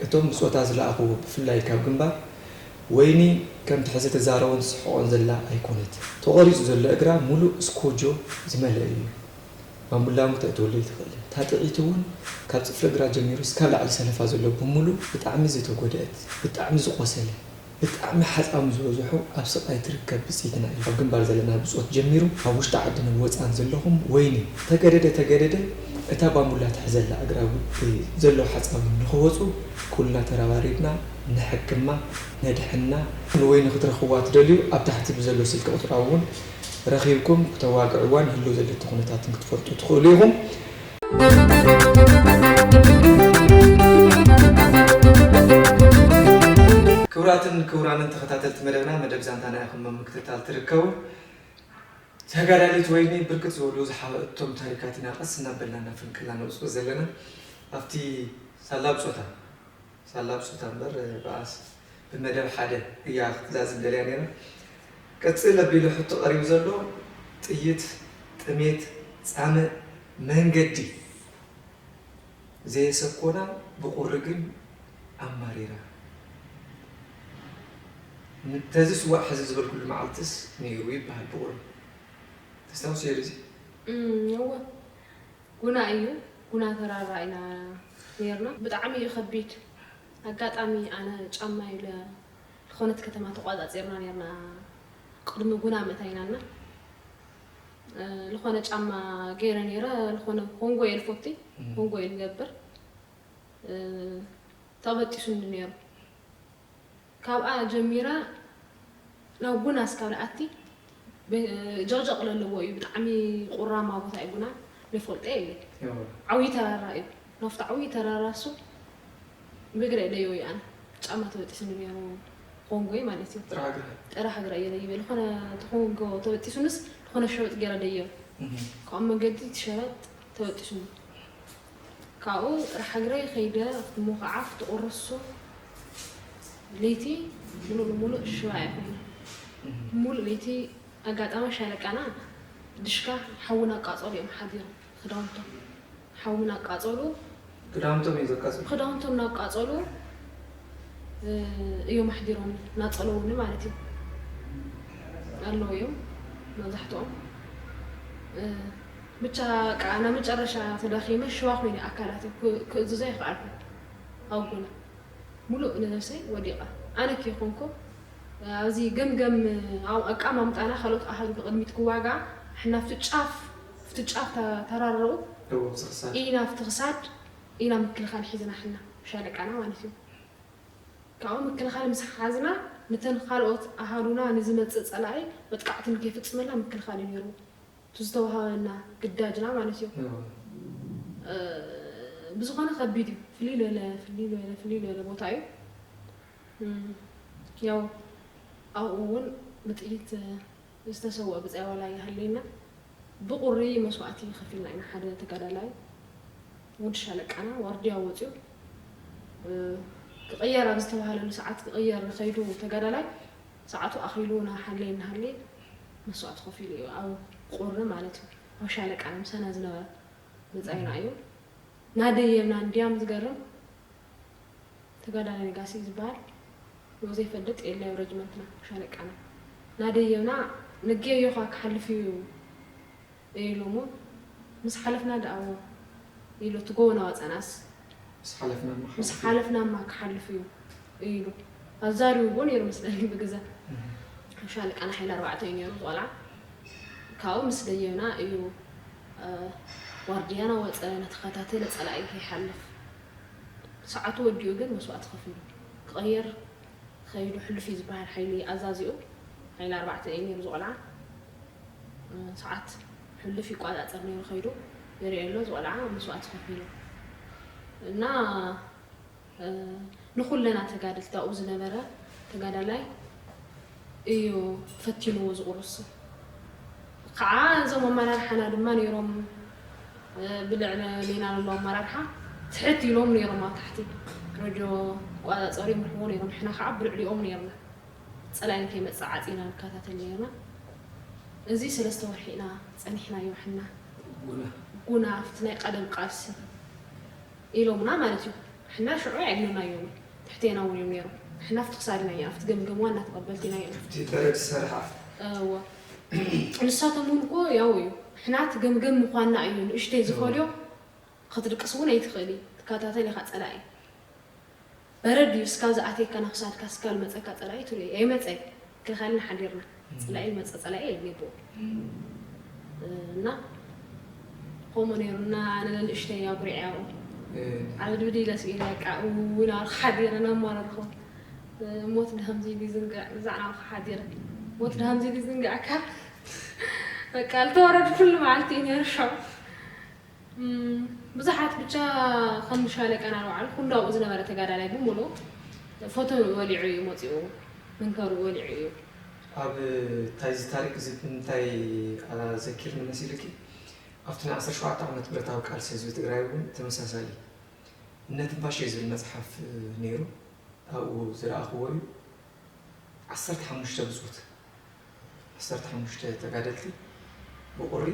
እቶም ብጾታ ዝለኣኽዎ ብፍላይ ካብ ግንባር፣ ወይኒ ከምቲ ሕዚ ተዛረቦን ትስሕቖን ዘላ ኣይኮነት። ተቖሪጹ ዘሎ እግራ ሙሉእ ስኮጆ ዝመልአ እዩ። ባምቡላ እውን ክተእትወሉ ኣይትኽእልን። እታ ጥዒት እውን ካብ ጽፍሪ እግራ ጀሚሩ እስካብ ላዕሊ ሰለፋ ዘሎ ብምሉእ ብጣዕሚ ዝተጎድአት፣ ብጣዕሚ ዝቖሰለ፣ ብጣዕሚ ሓጻሙ ዝበዝሑ ኣብ ስቓይ ትርከብ ብጽይትና እዩ። ኣብ ግንባር ዘለና ብጾት ጀሚሩ ኣብ ውሽጢ ዓድን ወጻን ዘለኹም ወይኒ ተገደደ ተገደደ እታ ባምቡላ ትሕዘላ እግራ ጉዳይ ዘሎ ሓጻሙ ንኽወጹ ኩልና ተረባሪብና ንሕክማ ነድሕና። ንወይኒ ክትረኽብዋ ትደልዩ ኣብ ታሕቲ ብዘሎ ስልኪ ቁጽራ እውን ረኺብኩም ክተዋግዕዋን ህልው ዘለቶ ኩነታትን ክትፈልጡ ትኽእሉ ኢኹም። ክቡራትን ክቡራንን ተኸታተልቲ መደብና፣ መደብ ዛንታና ኢኹም ኣብ ምክትታል ትርከቡ። ተጋዳሊት ወይኒ ብርክት ዝበሉ ዝሓበእቶም ታሪካት ኢና ቀስ እናበልና እናፈንቀልና ነውፅኦ ዘለና። ኣብቲ ሳላ ብፆታ ሳላ ብፆታ እምበር ብኣስ ብመደብ ሓደ እያ ክትዛዝም ደልያ ነይራ። ቅፅል ኣቢሉ ሕቶ ቀሪቡ ዘሎ ጥይት፣ ጥሜት፣ ፃምእ፣ መንገዲ ዘየሰኮና ብቑሪ ግን ኣማሪራ። ተዚ ስዋእ ሕዚ ዝበልኩሉ መዓልትስ ነይሩ ይበሃል ብቑሪ። ተስታውስዮ ድዚ? እም፣ እወ። ጉና እዩ። ጉና ተራራ ኢና ነይርና። ብጣዕሚ እዩ ከቢድ። ኣጋጣሚ ኣነ ጫማ ኢለ ዝኾነት ከተማ ተቋጻጺርና ነይርና። ቅድሚ ጉና ምእታይናና ዝኾነ ጫማ ገይረ ነይረ። ዝኾነ ኮንጎ እየ ልፎቲ፣ ኮንጎ እየ ልገብር። ተበጢሱኒ ነይሩ። ካብኣ ጀሚረ ናብ ጉና እስካብ ልኣቲ ጀቕጀቕ ለለዎ እዩ። ብጣዕሚ ቁራማ ቦታ እዩ ጉና። ልፈልጦ የለ። ዓብዪ ተራራ እዩ። ናብቲ ዓብዪ ተራራ እሱ ብእግረ እየ ደይበ እዩ ኣነ። ጫማ ተበጢሱኒ ነይሩ። ኮንጎይ ማለት እዩ። ጥራሕ እግረ እየ ደይበ። ዝኾነ እቲ ኮንጎ ተበጢሱንስ ዝኾነ ሸበጥ ገይረ ደይበ። ካብኡ መገዲ እቲ ሸበጥ ተበጢሱኒ። ካብኡ ጥራሕ እግረይ ከይደ ኣብቲ ምኹዓፍ ትቑርሱ ለይቲ ምሉእ ንምሉእ ሽባ እየ ኮይነ። ምሉእ ለይቲ ኣጋጣሚ ሻለቃና ድሽካ ሓዊ እናቃጸሉ እዮም ሓዲሮም። ክዳውንቶም ሓዊ እናቃጸሉ ክዳውንቶም እዩ ዘቃጽሉ። ክዳውንቶም እናቃጸሉ እዮም ኣሕዲሮም እናጸለውኒ ማለት እዩ። ኣለዉ እዮም መብዛሕትኦም። ብቻ ከዓ ናብ መጨረሻ ተዳኺመ ሽባ ኮይነ ኣካላተይ ክእዝዞ ኣይከኣልኩ። ኣብ ጎና ሙሉእ ንነብሰይ ወዲቐ። ኣነ ከይኮንኩ ኣብዚ ገምገም ኣቃማምጣና ካልኦት ኣሃዱ ንቕድሚት ክዋጋ ሕና ኣብቲ ጫፍ ኣብቲ ጫፍ ተራረቡ ኢና ኣብቲ ክሳድ ኢና ምክልኻል ሒዝና ሕና ሻለቃና ማለት እዩ። ካብኡ ምክልኻል ምስ ሓዝና፣ ነተን ካልኦት ኣሃዱና ንዝመጽእ ጸላኢ መጥቃዕቲ ንከይፍጽመልና ምክልኻል እዩ ነይሩ። እቲ ዝተዋሃበና ግዳጅና ማለት እዩ። ብዝኾነ ከቢድ እዩ። ፍልይ ዝበለ ፍልይ ዝበለ ፍልይ ዝበለ ቦታ እዩ። ያው ኣብኡ እውን ብጥይት ዝተሰወኣ ብጻይ ዋላ ይሃልየና። ብቑሪ መስዋእቲ ከፊልና ኢና። ሓደ ተጋዳላይ ወዲ ሻለቃና ዋርድያ ወፂኡ ክቕየር ኣብ ዝተባሃለሉ ሰዓት ክቕየር ከይዱ ተጋዳላይ ሰዓቱ ኣኺሉ እናሃለየ እናሃለየ መስዋእቲ ከፊሉ እዩ። ኣብ ቁሪ ማለት እዩ። ኣብ ሻለቃና ምሳና ዝነበረ ብፃይና እዩ። ናደየና እንዲያም ዝገርም ተጋዳላይ ነጋሲ ዝበሃል ንኡ ዘይፈልጥ የለ ኣብ ረጅመንትና ሻለቃና ናደየና ነጌዮኻ ክሓልፍ እዩ ኢሎሞ ምስ ሓለፍና ደኣዎ ኢሉ እቲ ጎቦ ናወፀናስ ምስ ሓለፍና ምስ ሓለፍናማ ክሓልፍ እዩ ኢሉ ኣዛሪብዎ ነይሩ መስለኒ ብግዘ ሻለቃና ሓይሊ ኣርባዕተ እዩ ነይሩ ቆልዓ ካብኡ ምስ ደየብና እዩ ዋርድያ ናወፀ ናተኸታተለ ፀላኢ ከይሓልፍ ሰዓቱ ወዲኡ ግን መስዋእቲ ከፊሉ ክቕየር ከይዱ ሕሉፍ እዩ ዝበሃል ሓይሊ ኣዛዚኡ ሓይሊ ኣርባዕተ እዩ ነይሩ ዝቆልዓ ሰዓት ሕሉፍ ይቋፃፀር ነይሩ ከይዱ ይሪኦ ኣሎ ዝቆልዓ መስዋእቲ ከፊሉ እና ንኹለና ተጋደልቲ ኣብኡ ዝነበረ ተጋዳላይ እዩ ፈቲንዎ ዝቑርሱ ከዓ እዞም ኣመራርሓና ድማ ነይሮም ብልዕሊ ሌና ለሎ ኣመራርሓ ትሕት ኢሎም ነይሮም ኣብ ታሕቲ ረድዮ ቆፃፀሪ ይምርሕዎ ነይሮም ሕና ከዓ ብልዕሊኦም ነይርና ፀላኢ ከይመፅእ ዓፂና ንከታተል ነይርና እዚ ሰለስተ ወርሒ ኢና ፀኒሕናዮ ሕና ጉና ኣብቲ ናይ ቀደም ቃልሲ ኢሎምና ማለት እዩ። ሕና ሽዑ ኣይዕድለናዮምን፣ ትሕቴና እውን እዮም ነይሮም። ሕና ኣብቲ ክሳድና ኢና፣ ኣብቲ ገምገም ዋና ተቐበልቲ ኢና እዮም። ኣብቲ በረድ ዝሰርሓ እወ። ንሳቶም እውን እኮ ያው እዩ። ሕና እቲ ገምገም ምዃንና እዩ ንእሽተይ ዝፈልዮ። ክትድቅስ እውን ኣይትኽእል እዩ። ትከታተል ኢኻ ጸላኢ። በረድ እዩ እስካ ዝኣትየካ ናክሳድካ እስካ ዝመፀካ ፀላኢ ትርኢ ኣይመፀይ ክልካልና ሓዲርና ፀላኢ ዝመፀ ፀላኢ የልቤቦ እና ከምኡ ነይሩ እና ኣነ ንእሽተይ ኣጉሪዕ ያው ዓብድብድ ኢለ ስኢለ በቃ እውን ኣልኩ ሓዲረ ናማረርኹ ሞት ድሃምዚ ዝንግዕ ብዛዕና ሓዲረ ሞት ድሃምዚ ዝንግዕካ በቃ ልተወረድ ኩሉ መዓልቲ እዩ ነይሩ ሸው ብዙሓት ብቻ ከም ሻለቃና ንባዕሉ ኩሉ ኣብኡ ዝነበረ ተጋዳላይ ብምሉኡ ፎቶ በሊዑ እዩ መፂኡ መንከሩ በሊዑ እዩ ኣብ ታይዚ ታሪክ እዚ እንታይ ኣዘኪርኒ መሲልኪ ኣብቲ ናይ ዓሰርተ ሸውዓተ ዓመት ብረታዊ ቃልሲ ህዝቢ ትግራይ እውን ተመሳሳሊ እምነትን ፋሽን ዝብል መፅሓፍ ነይሩ ኣብኡ ዝረኣኽዎ እዩ ዓሰርተ ሓሙሽተ ብፆት ዓሰርተ ሓሙሽተ ተጋደልቲ ብቑሪ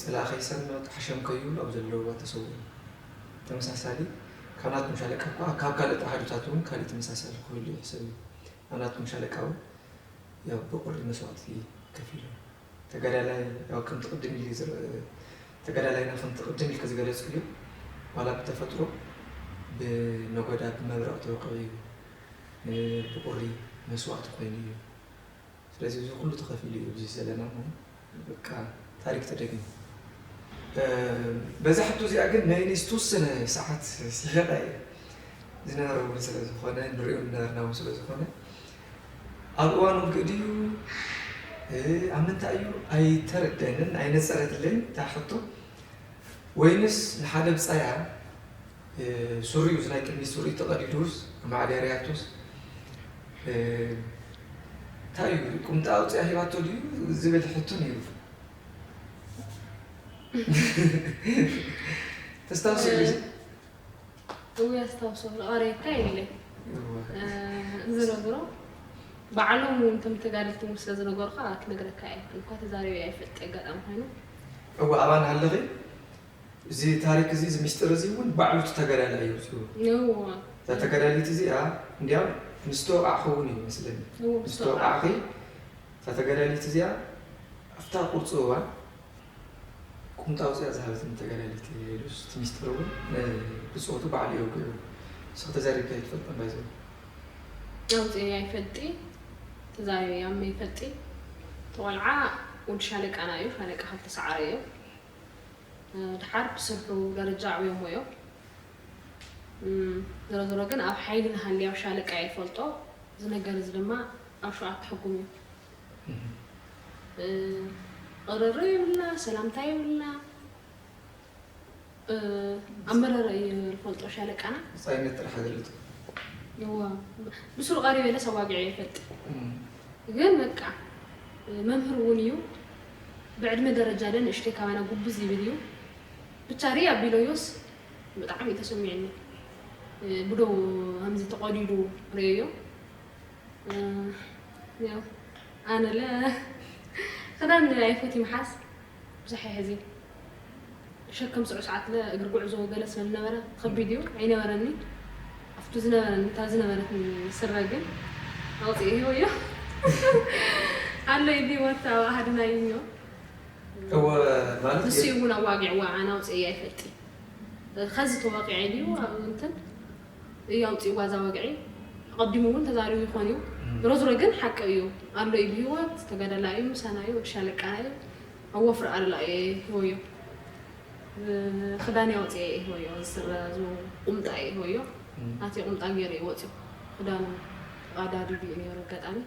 ፀላእ ከይሰምዕ ሓሸም ከይብሉ ኣብ ዘለውዋ ተሰውኡ ተመሳሳሊ ካብ ናትኩም ሻለቃ እኳ ካብ ካልእ ኣሃዱታት እውን ካልእ ተመሳሳሊ ክህሉ ይሕሰብ እዩ ኣብ ናትኩም ሻለቃ እውን ያው ብቑሪ መስዋእቲ ከፊሉ ተጋዳላይ ያው ከምቲ ቅድም ኢሉ ዝረ- ተጋዳላይና ከምቲ ቅድም ኢልክ ዝገለፅክዮ ዋላ ብተፈጥሮ ብነጎዳ ብመብረቕ ተወቂዑ እዩ ብቑሪ መስዋእቲ ኮይኑ እዩ ስለዚ እዚ ኩሉ ተኸፊሉ እዩ እዚ ዘለና በቃ ታሪክ ተደግሙ በዛ ሕቶ እዚኣ ግን ናይ ዝተወሰነ ሰዓት ስሒቐ እየ ዝነበረ እውን ስለ ዝኾነ ንሪኦ ዝነበርና እውን ስለ ዝኾነ ኣብ እዋን ውግእ ድዩ ኣብ ምንታይ እዩ ኣይተረደንን ኣይነፀረትለይን እታ ሕቶ ወይንስ ንሓደ ብፃያ ሱሪኡ ናይ ቅድሚት ሱሪ ተቐዲዱስ ማዕደርያቱስ እንታይ እዩ ቁምጣ ኣውፅያ ሂባቶ ድዩ ዝብል ሕቶ ነይሩ ተስታውሱ እው ያስታውሶ ለቐረየካ የለ ዝሮ ዝሮ ባዕሎም እውን ከም ተጋደልቲ ስለ ዝነገሩካ ክነግረካ እየ እንኳ ተዛሪበ ኣይፈልጥ ኣጋጣሚ ኮይኑ እወ ኣባና ኣለኺ እዚ ታሪክ እዚ እዚ ሚስጥር እዚ እውን ባዕሉ እቲ ተጋዳላይ እዩ ዝብሉ እዋ እዛ ተጋዳሊት እዚኣ እንዲያም ምስ ተወቃዕኺ እውን እዩ መስለኒ እዎ ምስ ምስ ተወቃዕኺ እታ ተጋዳሊት እዚኣ ኣብታ ቁርፂ እዋን ቁምጣ ኣውፅያ ዝሃበትኒ ተጋዳሊት እያ ኢሉስ እቲ ሚስጥር እውን ብፆቱ ባዕሉ የውግዑ ንስኺ ተዛሪብካ ኣይትፈልጥን ባይዘ ኣውፅኤ ኣይፈልጢ ተዛሪበ ያመ ይፈልጢ ተቆልዓ ወዲ ሻለቃና እዩ ሻለቃ ካብ ተሰዓረ እዩ ድሓር ብስርሑ ደረጃ ኣዕብዮሞ እዮም ዝሮ ዝሮ ግን ኣብ ሓይሊ ንሃሊ ኣብ ሻለቃ እየ ዝፈልጦ እዚ ነገር እዚ ድማ ኣብ ሸውዓተ ሕጉም እዩ ቅርር ይብልና ሰላምታ ይብልና ኣመራራ እየ ዝፈልጦ ሻለቃና ብፃይነት ጥራሕ ኣገልግሎት እዋ ብስሩ ቀሪበ ኢለስ ኣዋጊዐ ይፈልጥ ግን በቃ መምህር እውን እዩ ብዕድመ ደረጃ ደ ንእሽተይ ካባና ጉብዝ ይብል እዩ ብቻ ርእ ኣቢሎዮስ ብጣዕሚ እዩ ተሰሚዕኒ ብዶ ከምዚ ተቆዲዱ ርእዮ ያው ኣነለ ክዳን ኣይፈትይ ምሓዝ ብዙሕ ይሕዚ ሸከም ስዑ ሰዓት ለ እግሪ ጉዕዞ ገለ ስለ ዝነበረ ከቢድ እዩ ኣይነበረኒ ኣብቲ ዝነበረኒ እታ ዝነበረትኒ ስረ ግን ኣውፅኤ ሂወዮ ኣሎ ይዲ ወታ ኣሃድና እዩ እወ ማለት ንሱ እውን ኣዋጊዕዋ ኣነ ኣውፅኤ ኣይፈልጥ ከዚ ተዋቂዐ ድዩ ኣብ እንትን እዩ ኣውፅእዋ እዛ ወግዒ ኣቐዲሙ እውን ተዛሪቡ ይኾን እዩ ዝሮ ዝሮ ግን ሓቂ እዩ ኣሎ እዩ ብህይወት ተጋዳላ እዩ ምሳና እዩ ወዲ ሻለቃ እዩ ኣብ ወፍሪ ኣሉላ እየ ህወዮ ክዳን ኣውፅኤ እየ ህወዮ ዝስረ ቁምጣ እየ ህወዮ ኣቲ ቁምጣ ገይሩ እዩ ወፅዩ ክዳኑ ኣዳዲዱ እዩ ነይሩ ኣጋጣሚ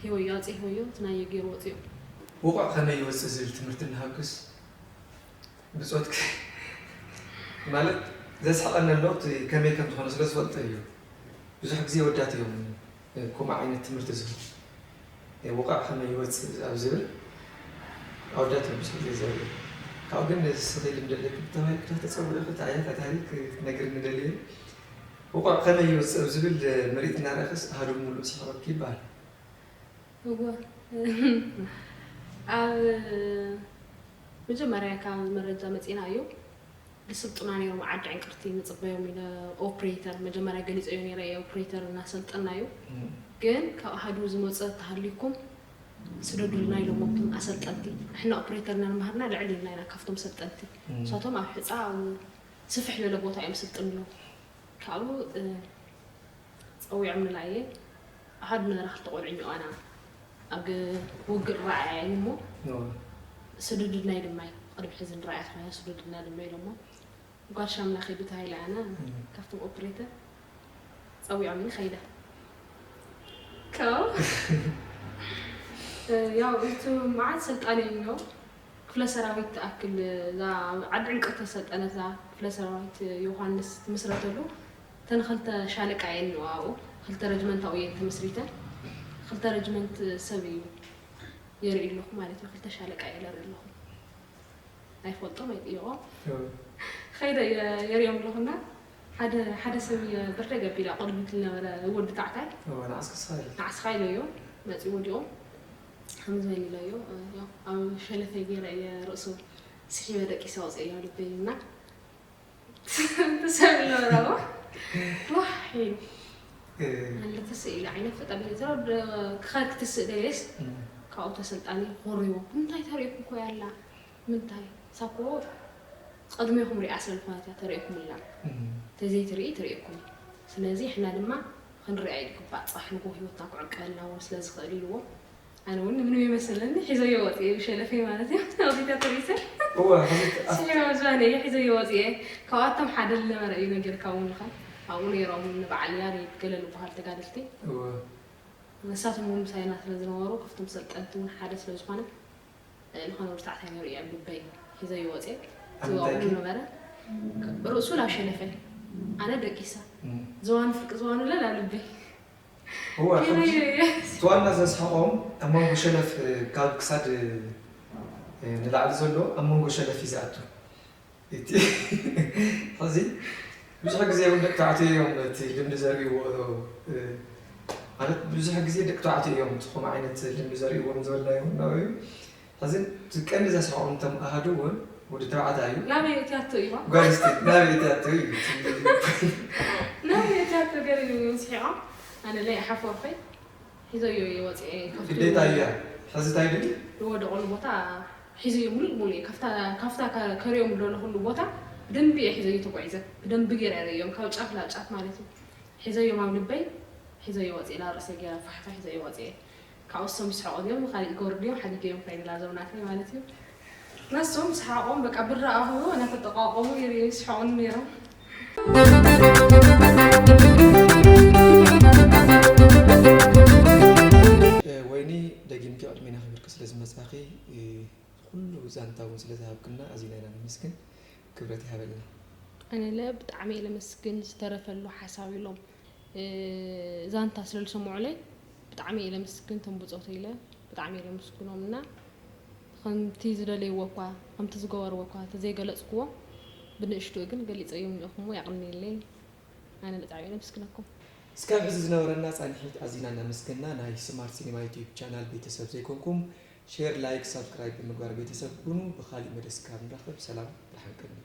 ህወዮ ኣፅኤ ህወዮ እቲ ናየ ገይሩ ወፅዩ ውቑዕ ከመይ ይወፅእ ዝብል ትምህርቲ እናሃብክስ ብፆትኪ ማለት ዘስሕቐኒ ኣሎ እቲ ከመይ ከም ዝኾነ ስለ ዝፈልጦ እዩ ብዙሕ ግዜ ወዳት እዮም ከምኡ ዓይነት ትምህርቲ ዝህቡ ውቓዕ ከመይ ይወፅእ ኣብ ዝብል ኣወዳት እዮም ብዙሕ ግዜ ዘርኢ ካብኡ ግን ስኺ ልምደለኪ ብተባሂልኪ ዶ ተፀውዒ ክተዓያ ታታሪ ክትነግርኒ ደልየ ውቑዕ ከመይ ይወፅእ ኣብ ዝብል ምርኢት እናረእኽስ ኣሃዱ ሙሉእ ስሕቐኪ ይበሃል እወ ኣብ መጀመርያ ካብ መረጃ መፂና እዩ ዝስልጥና ነይሮም። ዓዲ ዕንቅርቲ ንጽበዮም ኢለ ኦፕሬተር መጀመርያ ገሊጸዮ ነይረ እየ። ኦፕሬተር እናሰልጠና እዩ። ግን ካብ ኣሃዱ ዝመጸ ተሃሊኩም ስደዱልና ኢሎሞም ኣሰልጠንቲ። ንሕና ኦፕሬተር ኢና ንመሃርና ልዕል ኢልና ኢና ካብቶም ሰልጠንቲ። ንሳቶም ኣብ ሕጻ ኣብ ስፍሕ ዝበለ ቦታ እዮም ስልጥንሉ። ካብኡ ጸዊዖምንላ እየ። ኣሃዱ ነበራ ክልተ ቆልዑ እኒኦና ኣብ ውግእ ረኣያ እዩ እሞ ስዱድድና ድማ እዩ። ቅድሚ ሕዚ ንረኣያ ትኾነ ስዱድድና ድማ ኢሎሞ ጓል ሻምላ ከይዱ ተባሂለ ኣነ ካብቶም ኦፕሬተር ጸዊዖምኒ ከይደ። ከው ያው እቲ መዓት ሰልጣን እዮም ክፍለ ሰራዊት ትኣክል እዛ ዓዲ ዕንቅርቲ ተሰልጠነት እዛ ክፍለ ሰራዊት ዮሃንስ ትምስረተሉ እተን ክልተ ሻለቃ እየን ኣብኡ ክልተ ረጅመንት ኣብኡ እየን ተመስሪተን ክልተ ረጅመንት ሰብ እዩ የርኢ ኣለኹ ማለት እዩ ክልተ ሻለቃ እየ ለርኢ ኣለኹ ኣይፈልጦም ኣይጥይቖም ኸይደ የርእዮም ኣለኹና ሓደ ሓደ ሰብ ብርደ ገቢላ ቅድሚት ዝነበረ ወዲ ታዕታይ ንዓስካ ስኻ ኢለ ንዓስኻ ኢለዮ መፂ ወዲቖም ከምዚ በል ኢለዮ ኣብ ሸለፈይ ገይረ እየ ርእሱ ስሒበ ደቂሰ ኣውፅእዮ ልበይና ትሰብ ነበረ ዋሕ ኢሉ ኣለተ ስኢሉ ዓይነት ፈጠር ክኸድ ክትስእ ደየስ ካብኡ ተሰልጣኒ ኮሪዎ እንታይ ተሪእኩም ኮ ያላ ምንታይ ሳኮ ቅድሜኹም ሪኣ ስለ ዝኾነት እያ ተሪእኩምላ ተዘይትርኢ ትሪእኩም ስለዚ ሕና ድማ ክንሪኣ ይግባእ። ጽባሕ ንግሆ ህይወትና ክዕቀልና እውን ስለ ዝኽእል ኢልዎ። ኣነ እውን ምንም የመሰለኒ ሒዘዮ ወፅየ ብሸለፈይ ማለት እዩ። ኣውዲታ ተሪሰ እወ፣ ሕዚ እቲ ኣፍ- ስሒረ መዝባነ እየ ሒዘዮ ወፅየ። ካብኣቶም ሓደ ዝነበረ እዩ ነጊርካ እውን ኸ ኣብኡ ነይሮም ንበዓል ያሬድ ገለ ዝበሃል ተጋደልቲ እወ። ንሳቶም እውን ምሳይና ስለ ዝነበሩ ካብቶም ሰልጠንቲ እውን ሓደ ስለ ዝኾነ ዝኾነ ወዲ ታዕታይ ነይሩ እየ ኣብ ልበይ ሒዘዮ ወፅየ። ኣብ ምንታይ ዝዋውሉ ኪ? ነበረ ርእሱ ናብ ሸለፈ ኣነ ደቂሳ እም። ዝዋኑ ፍርቂ ዝዋኑ ለል ኣብ ልበይ እዋ፣ ሒዘዮ ከምዚ እየ። እቲ ዋና ዘስሕቖም ኣብ መንጎ ሸለፍ ካብ ክሳድ ንላዕሊ ዘሎ ኣብ መንጎ ሸለፍ እዩ ዝኣቱ። እቲ ሕዚ ብዙሕ ግዜ እውን ደቂ ተባዕትዮ እዮም እቲ ልምዲ ዘርእይዎ ማለት ብዙሕ ግዜ ደቂ ተባዕትዮ እዮም ዝኾኑ ዓይነት ልምዲ ዘርእይዎም ዝበልናዮ ናበዩ ሕዚ እቲ ቀንዲ ዘስሕቖም እቶም ኣሃዱ እውን ወዲ ተባዕታይ እዩ ናበይ እትያቶ እዩ ጓል ኣንስተይቲ ናበይ እትያቶ እዩ ናበይ እትያቶ ገሪሙ እዩ ስሒቖም ኣነ ለይ ሓፎርፈይ ሒዘዮ እየ ወፅኤ ግዴታ እያ ሕዚ ታይ ድል ዝወደቐሉ ቦታ ሒዘዮ ሙሉእ ሙሉእ እየ ካብታ ካብታ ከሪኦም ዘለኹሉ ቦታ ብደንቢ እየ ሒዘዮ ተጓዒዘ ብደንቢ ገይረ እዮም ካብ ጫፍ ናብ ጫፍ ማለት እዩ ሒዘዮም ኣብ ልበይ ሒዘዮ ወፅኤ ናብ ርእሰይ ገይረ ፋሕፋ ሒዘዮ ወፅኤ ካብኡ እሶም ይስሕቑ እዮም ካሊእ ይገብሩ ድዮም ሓዲገዮም ኮይነ ላዞም ናተይ ማለት እዩ ነሶም ሰሓቖም በቃ ብራ ኣኽብሮ እናተጠቋቆሙ ይስሕቑኒ ነይሮም ወይኒ ደጊምኪ ቅድሜና ክብርኪ ስለ ዝመጻኺ ኩሉ ዛንታ እውን ስለ ዝሃብክና ኣዚና ኢና ነመስግን ክብረት ይሃበልና። ኣነለ ብጣዕሚ እየ ለመስግን ዝተረፈሉ ሓሳብ ኢሎም ዛንታ ስለ ዝሰምዑለይ ብጣዕሚ እየ ለመስግን ቶም ብጾተይ ኢለ ብጣዕሚ እየ ለመስግኖም እና ከምቲ ዝደለይዎ እኳ ከምቲ ዝገበርዎ እኳ ተዘይገለጽክዎ ብንእሽትኡ ግን ገሊጸዮም ልእኹሞ የቕንየለይ ኣነ ብጣዕሚ እየ ለመስግነኩም። እስካብ ሕዚ ዝነበረና ፃንሒት ኣዚና እናመስገንና ናይ ስማርት ሲኒማ ዩቲዩብ ቻናል ቤተሰብ ዘይኮንኩም ሼር ላይክ ሳብስክራይብ ብምግባር ቤተሰብ ኩኑ ብካሊእ መደብ እስካብ ንራኸብ ሰላም ደሓን ቅድሚ